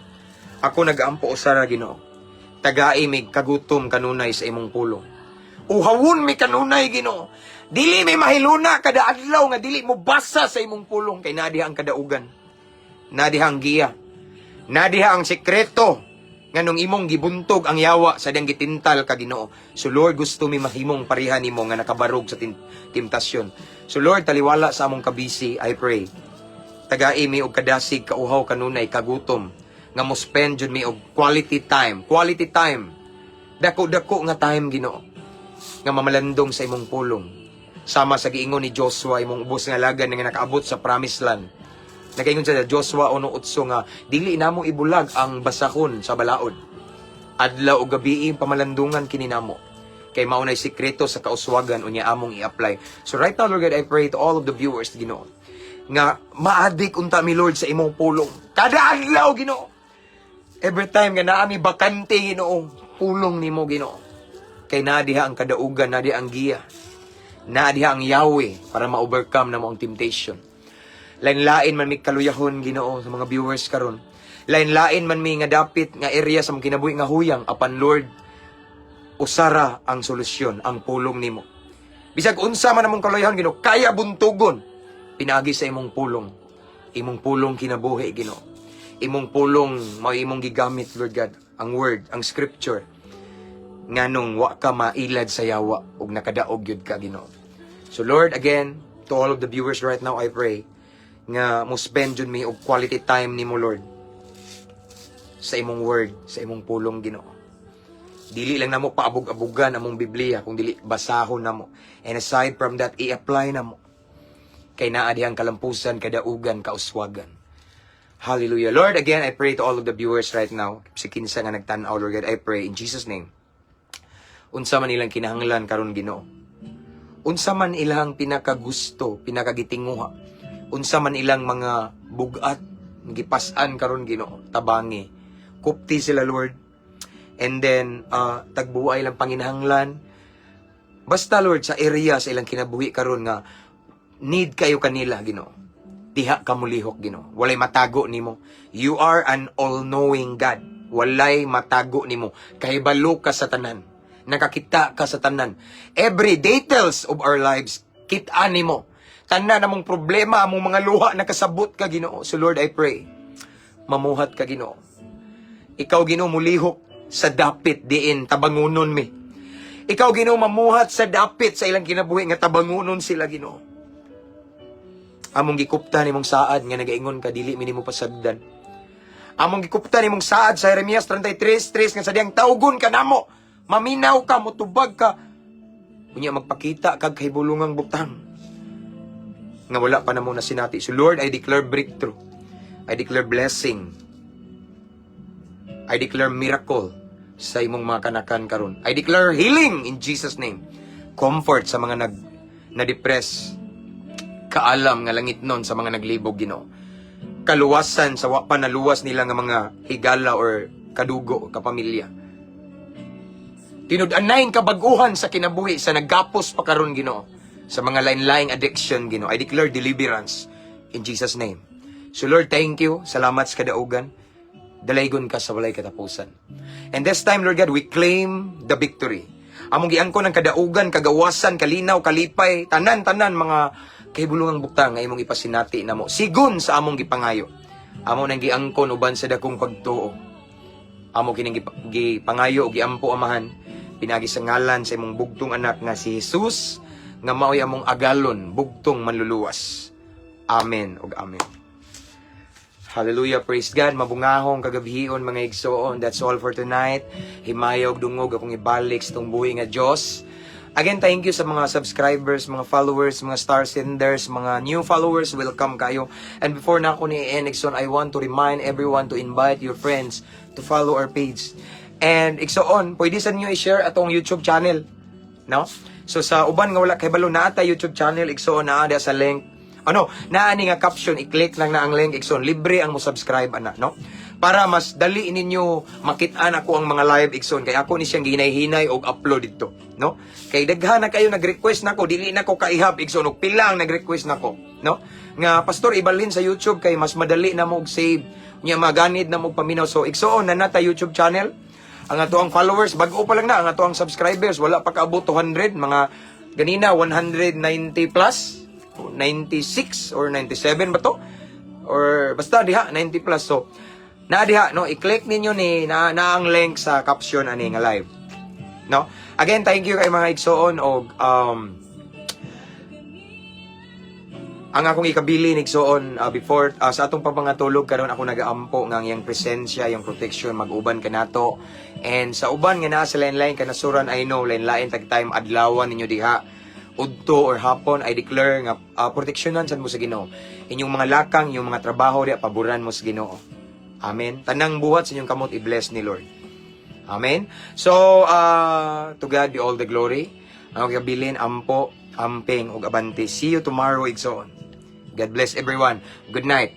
Ako nagaampo usara, Ginoo. Tagai mig kagutom kanunay sa imong pulong. Uhawon mi kanunay, Ginoo. Dili mi mahiluna kada adlaw nga dili mo basa sa imong pulong kay naa diha ang kadaugan. Naa diha ang giya. Naa diha ang sekreto nganong imong gibuntog ang yawa sa diyang gitintal ka, Ginoo. So Lord, gusto mi mahimong pareha nimo nga nakabarog sa temptasyon. So Lord, taliwala sa among kabisi, I pray. Tagai mi og kadasig, kauhaw kanunay, kagutom nga mo spend jud mi og quality time, quality time. Dako-dako nga time, Ginoo, nga mamalandong sa imong pulong. Sama sa giingon ni Joshua, imong ubos nga alagad nga nakaabot sa promised land. Nagaingon sa Joshua 1:8 nga dili namo ibulag ang basahon sa balaod. Adlaw ug gabi pamalandungan kini namo. Kay mao nay sikreto sa kauswagan, unya among i-apply. So right now, Lord God, I pray to all of the viewers, Ginoo, nga maadik unta mi, Lord, sa imong pulong. Kada adlaw, Ginoo. Every time nga naa mi bakante, Ginoo, pulong nimo, Ginoo. Kay naa diha ang kadaugan, naa diha ang giya. Naa diha ang Yahweh para ma-overcome namo ang temptation. Lain-lain man mi kaluyahon, Ginoo, sa mga viewers karon. Lain-lain man mi nga dapit nga area sa among kinabuhi nga huyang, apan Lord, usara ang solusyon, ang pulong nimo. Bisag unsa man among kaluyahon, Ginoo, kaya buntugon pinaagi sa imong pulong. Imong pulong kinabuhi, Ginoo. Imong pulong mao imong gigamit, Lord God, ang word, ang scripture. Nganong wa ka mailad sa yawa ug nakadaog gyud ka, Ginoo. So Lord, again, to all of the viewers right now, I pray nga mo spend jud mi og quality time nimo, Lord, sa imong word, sa imong pulong, Ginoo. Dili lang namo paabog-abugan among Biblia, kung dili basahon namo. And aside from that, i-apply namo. Kay naa dihang kalampusan, kadaugan, kauswagan. Hallelujah. Lord, again, I pray to all of the viewers right now. Si kinsa nga nagtan-aw, Lord God, I pray in Jesus' name. Unsa man ilang kinahanglan karon, Ginoo. Unsa man ilang pinakagusto, pinakagitinguha. Unsa man ilang mga bugat gipas-an karon, Ginoo, tabangi. Kupti sila, Lord. And then tagbuay lang panginahanglan. Basta, Lord, sa area sa ilang kinabuhi karon nga need kayo kanila, Ginoo. Diha ka mulihok, Ginoo. Walay matago nimo. You are an all-knowing God. Walay matago nimo. Kahibalo ka sa tanan. Nakakita ka sa tanan. Every details of our lives, kita nimo. Tanan namong problema, among mga luha, nakasabot ka, Ginoo. So Lord, I pray, mamuhat ka, Ginoo. Ikaw, Ginoo, mulihok sa dapit diin tabangunon mi. Ikaw, Ginoo, mamuhat sa dapit sa ilang kinabuhi nga tabangunon sila, Ginoo. Among gikuptan imong saad nga nagaingon ka dili mi nimo pasagdan. Among gikuptan imong saad sa Jeremias 33:3 nga sa diyang tawgon ka namo, maminaw ka, mutubag ka. Unya magpakita kag kahibulungang butang nga wala pa namo na sinati. So Lord, I declare breakthrough. I declare blessing. I declare miracle sa imong mga kanakan karon. I declare healing in Jesus' name. Comfort sa mga nag na-depress. Kaalam nga langitnon sa mga naglibog, Ginoo. Kaluwasan sa wa pa naluwas nila nga mga higala or kadugo, kapamilya. Tinud-anay kabaguhan sa kinabuhi sa naggapos pa karon, Ginoo. Sa mga lain-laing addiction, Ginoo. I declare deliverance in Jesus' name. So Lord, thank you. Salamat sa kadaugan. Dalaygon ka sa walay katapusan. And this time, Lord God, we claim the victory. Among giangkon ang kadaugan, kagawasan, kalinaw, kalipay, tanan-tanan mga kahibulungang butang nga imong ipasinati namo. Sigon sa among gipangayo. Amo nang giangkon uban sa dakong pagtuo. Amo kining gipangayo o giampo, Amahan, pinagi sa ngalan sa imong bugtong anak nga si Jesus nga maoy among agalon, bugtong manluluwas. Amen ug amen. Hallelujah, praise God. Mabungahong kagabhion, mga igsoon. That's all for tonight. Himayog dungog akong ibalik sa atong buhi nga Dios. Again, thank you sa mga subscribers, mga followers, mga star senders, mga new followers. Welcome kayo. And before na ako ni igsoon, I want to remind everyone to invite your friends to follow our page. And igsoon, pwede sa ninyo i-share atong YouTube channel. No? So sa uban nga wala kay balo, naa ta YouTube channel, igsoon, naa sa link. Ano, naa ni nga caption, i-click lang na ang link, igsoon. Libre ang mo subscribe ana, no? Para mas dali ninyo makit-an ako ang mga live, igsoon, kay ako ni siyang gihinay-hinay og upload dito, no? Kay daghan na kayo nag-request nako, dili na ko kaihap, igsoon, og pila ang nag-request nako, no? Nga, "Pastor, ibalhin sa YouTube kay mas madali na mo og save." Nya maganid na mo paminaw. So igsoon na nata YouTube channel. Ang ato ang followers, bag-o pa lang na, ang ato ang subscribers, wala pa kaabot 200, mga ganina 190 plus, 96 or 97 ba to? Or basta diha 90 plus. So na diha, no, i-click ninyo ni na, na ang link sa caption ani nga live. No? Again, thank you kay mga igsoon og ang akong ikabili, igsoon, before sa atong papangatulog karon, ako nagaampo nga ang iyang presensya, iyang protection mag-uban kanato. And sa uban nga naa sa lain-lain kanasuran, I know lain-lain tag time adlawan ninyo diha, udto or hapon, I declare nga proteksyonan sad mo sa Ginoo. Inyong mga lakang, inyong mga trabaho diha, paboran mo sa Ginoo. Amen. Tanang buhat sa inyong kamot i-bless ni Lord. Amen. So, to God be all the glory. Ang kabilin, ampo, amping, ug abante. See you tomorrow, igsoon. God bless everyone. Good night.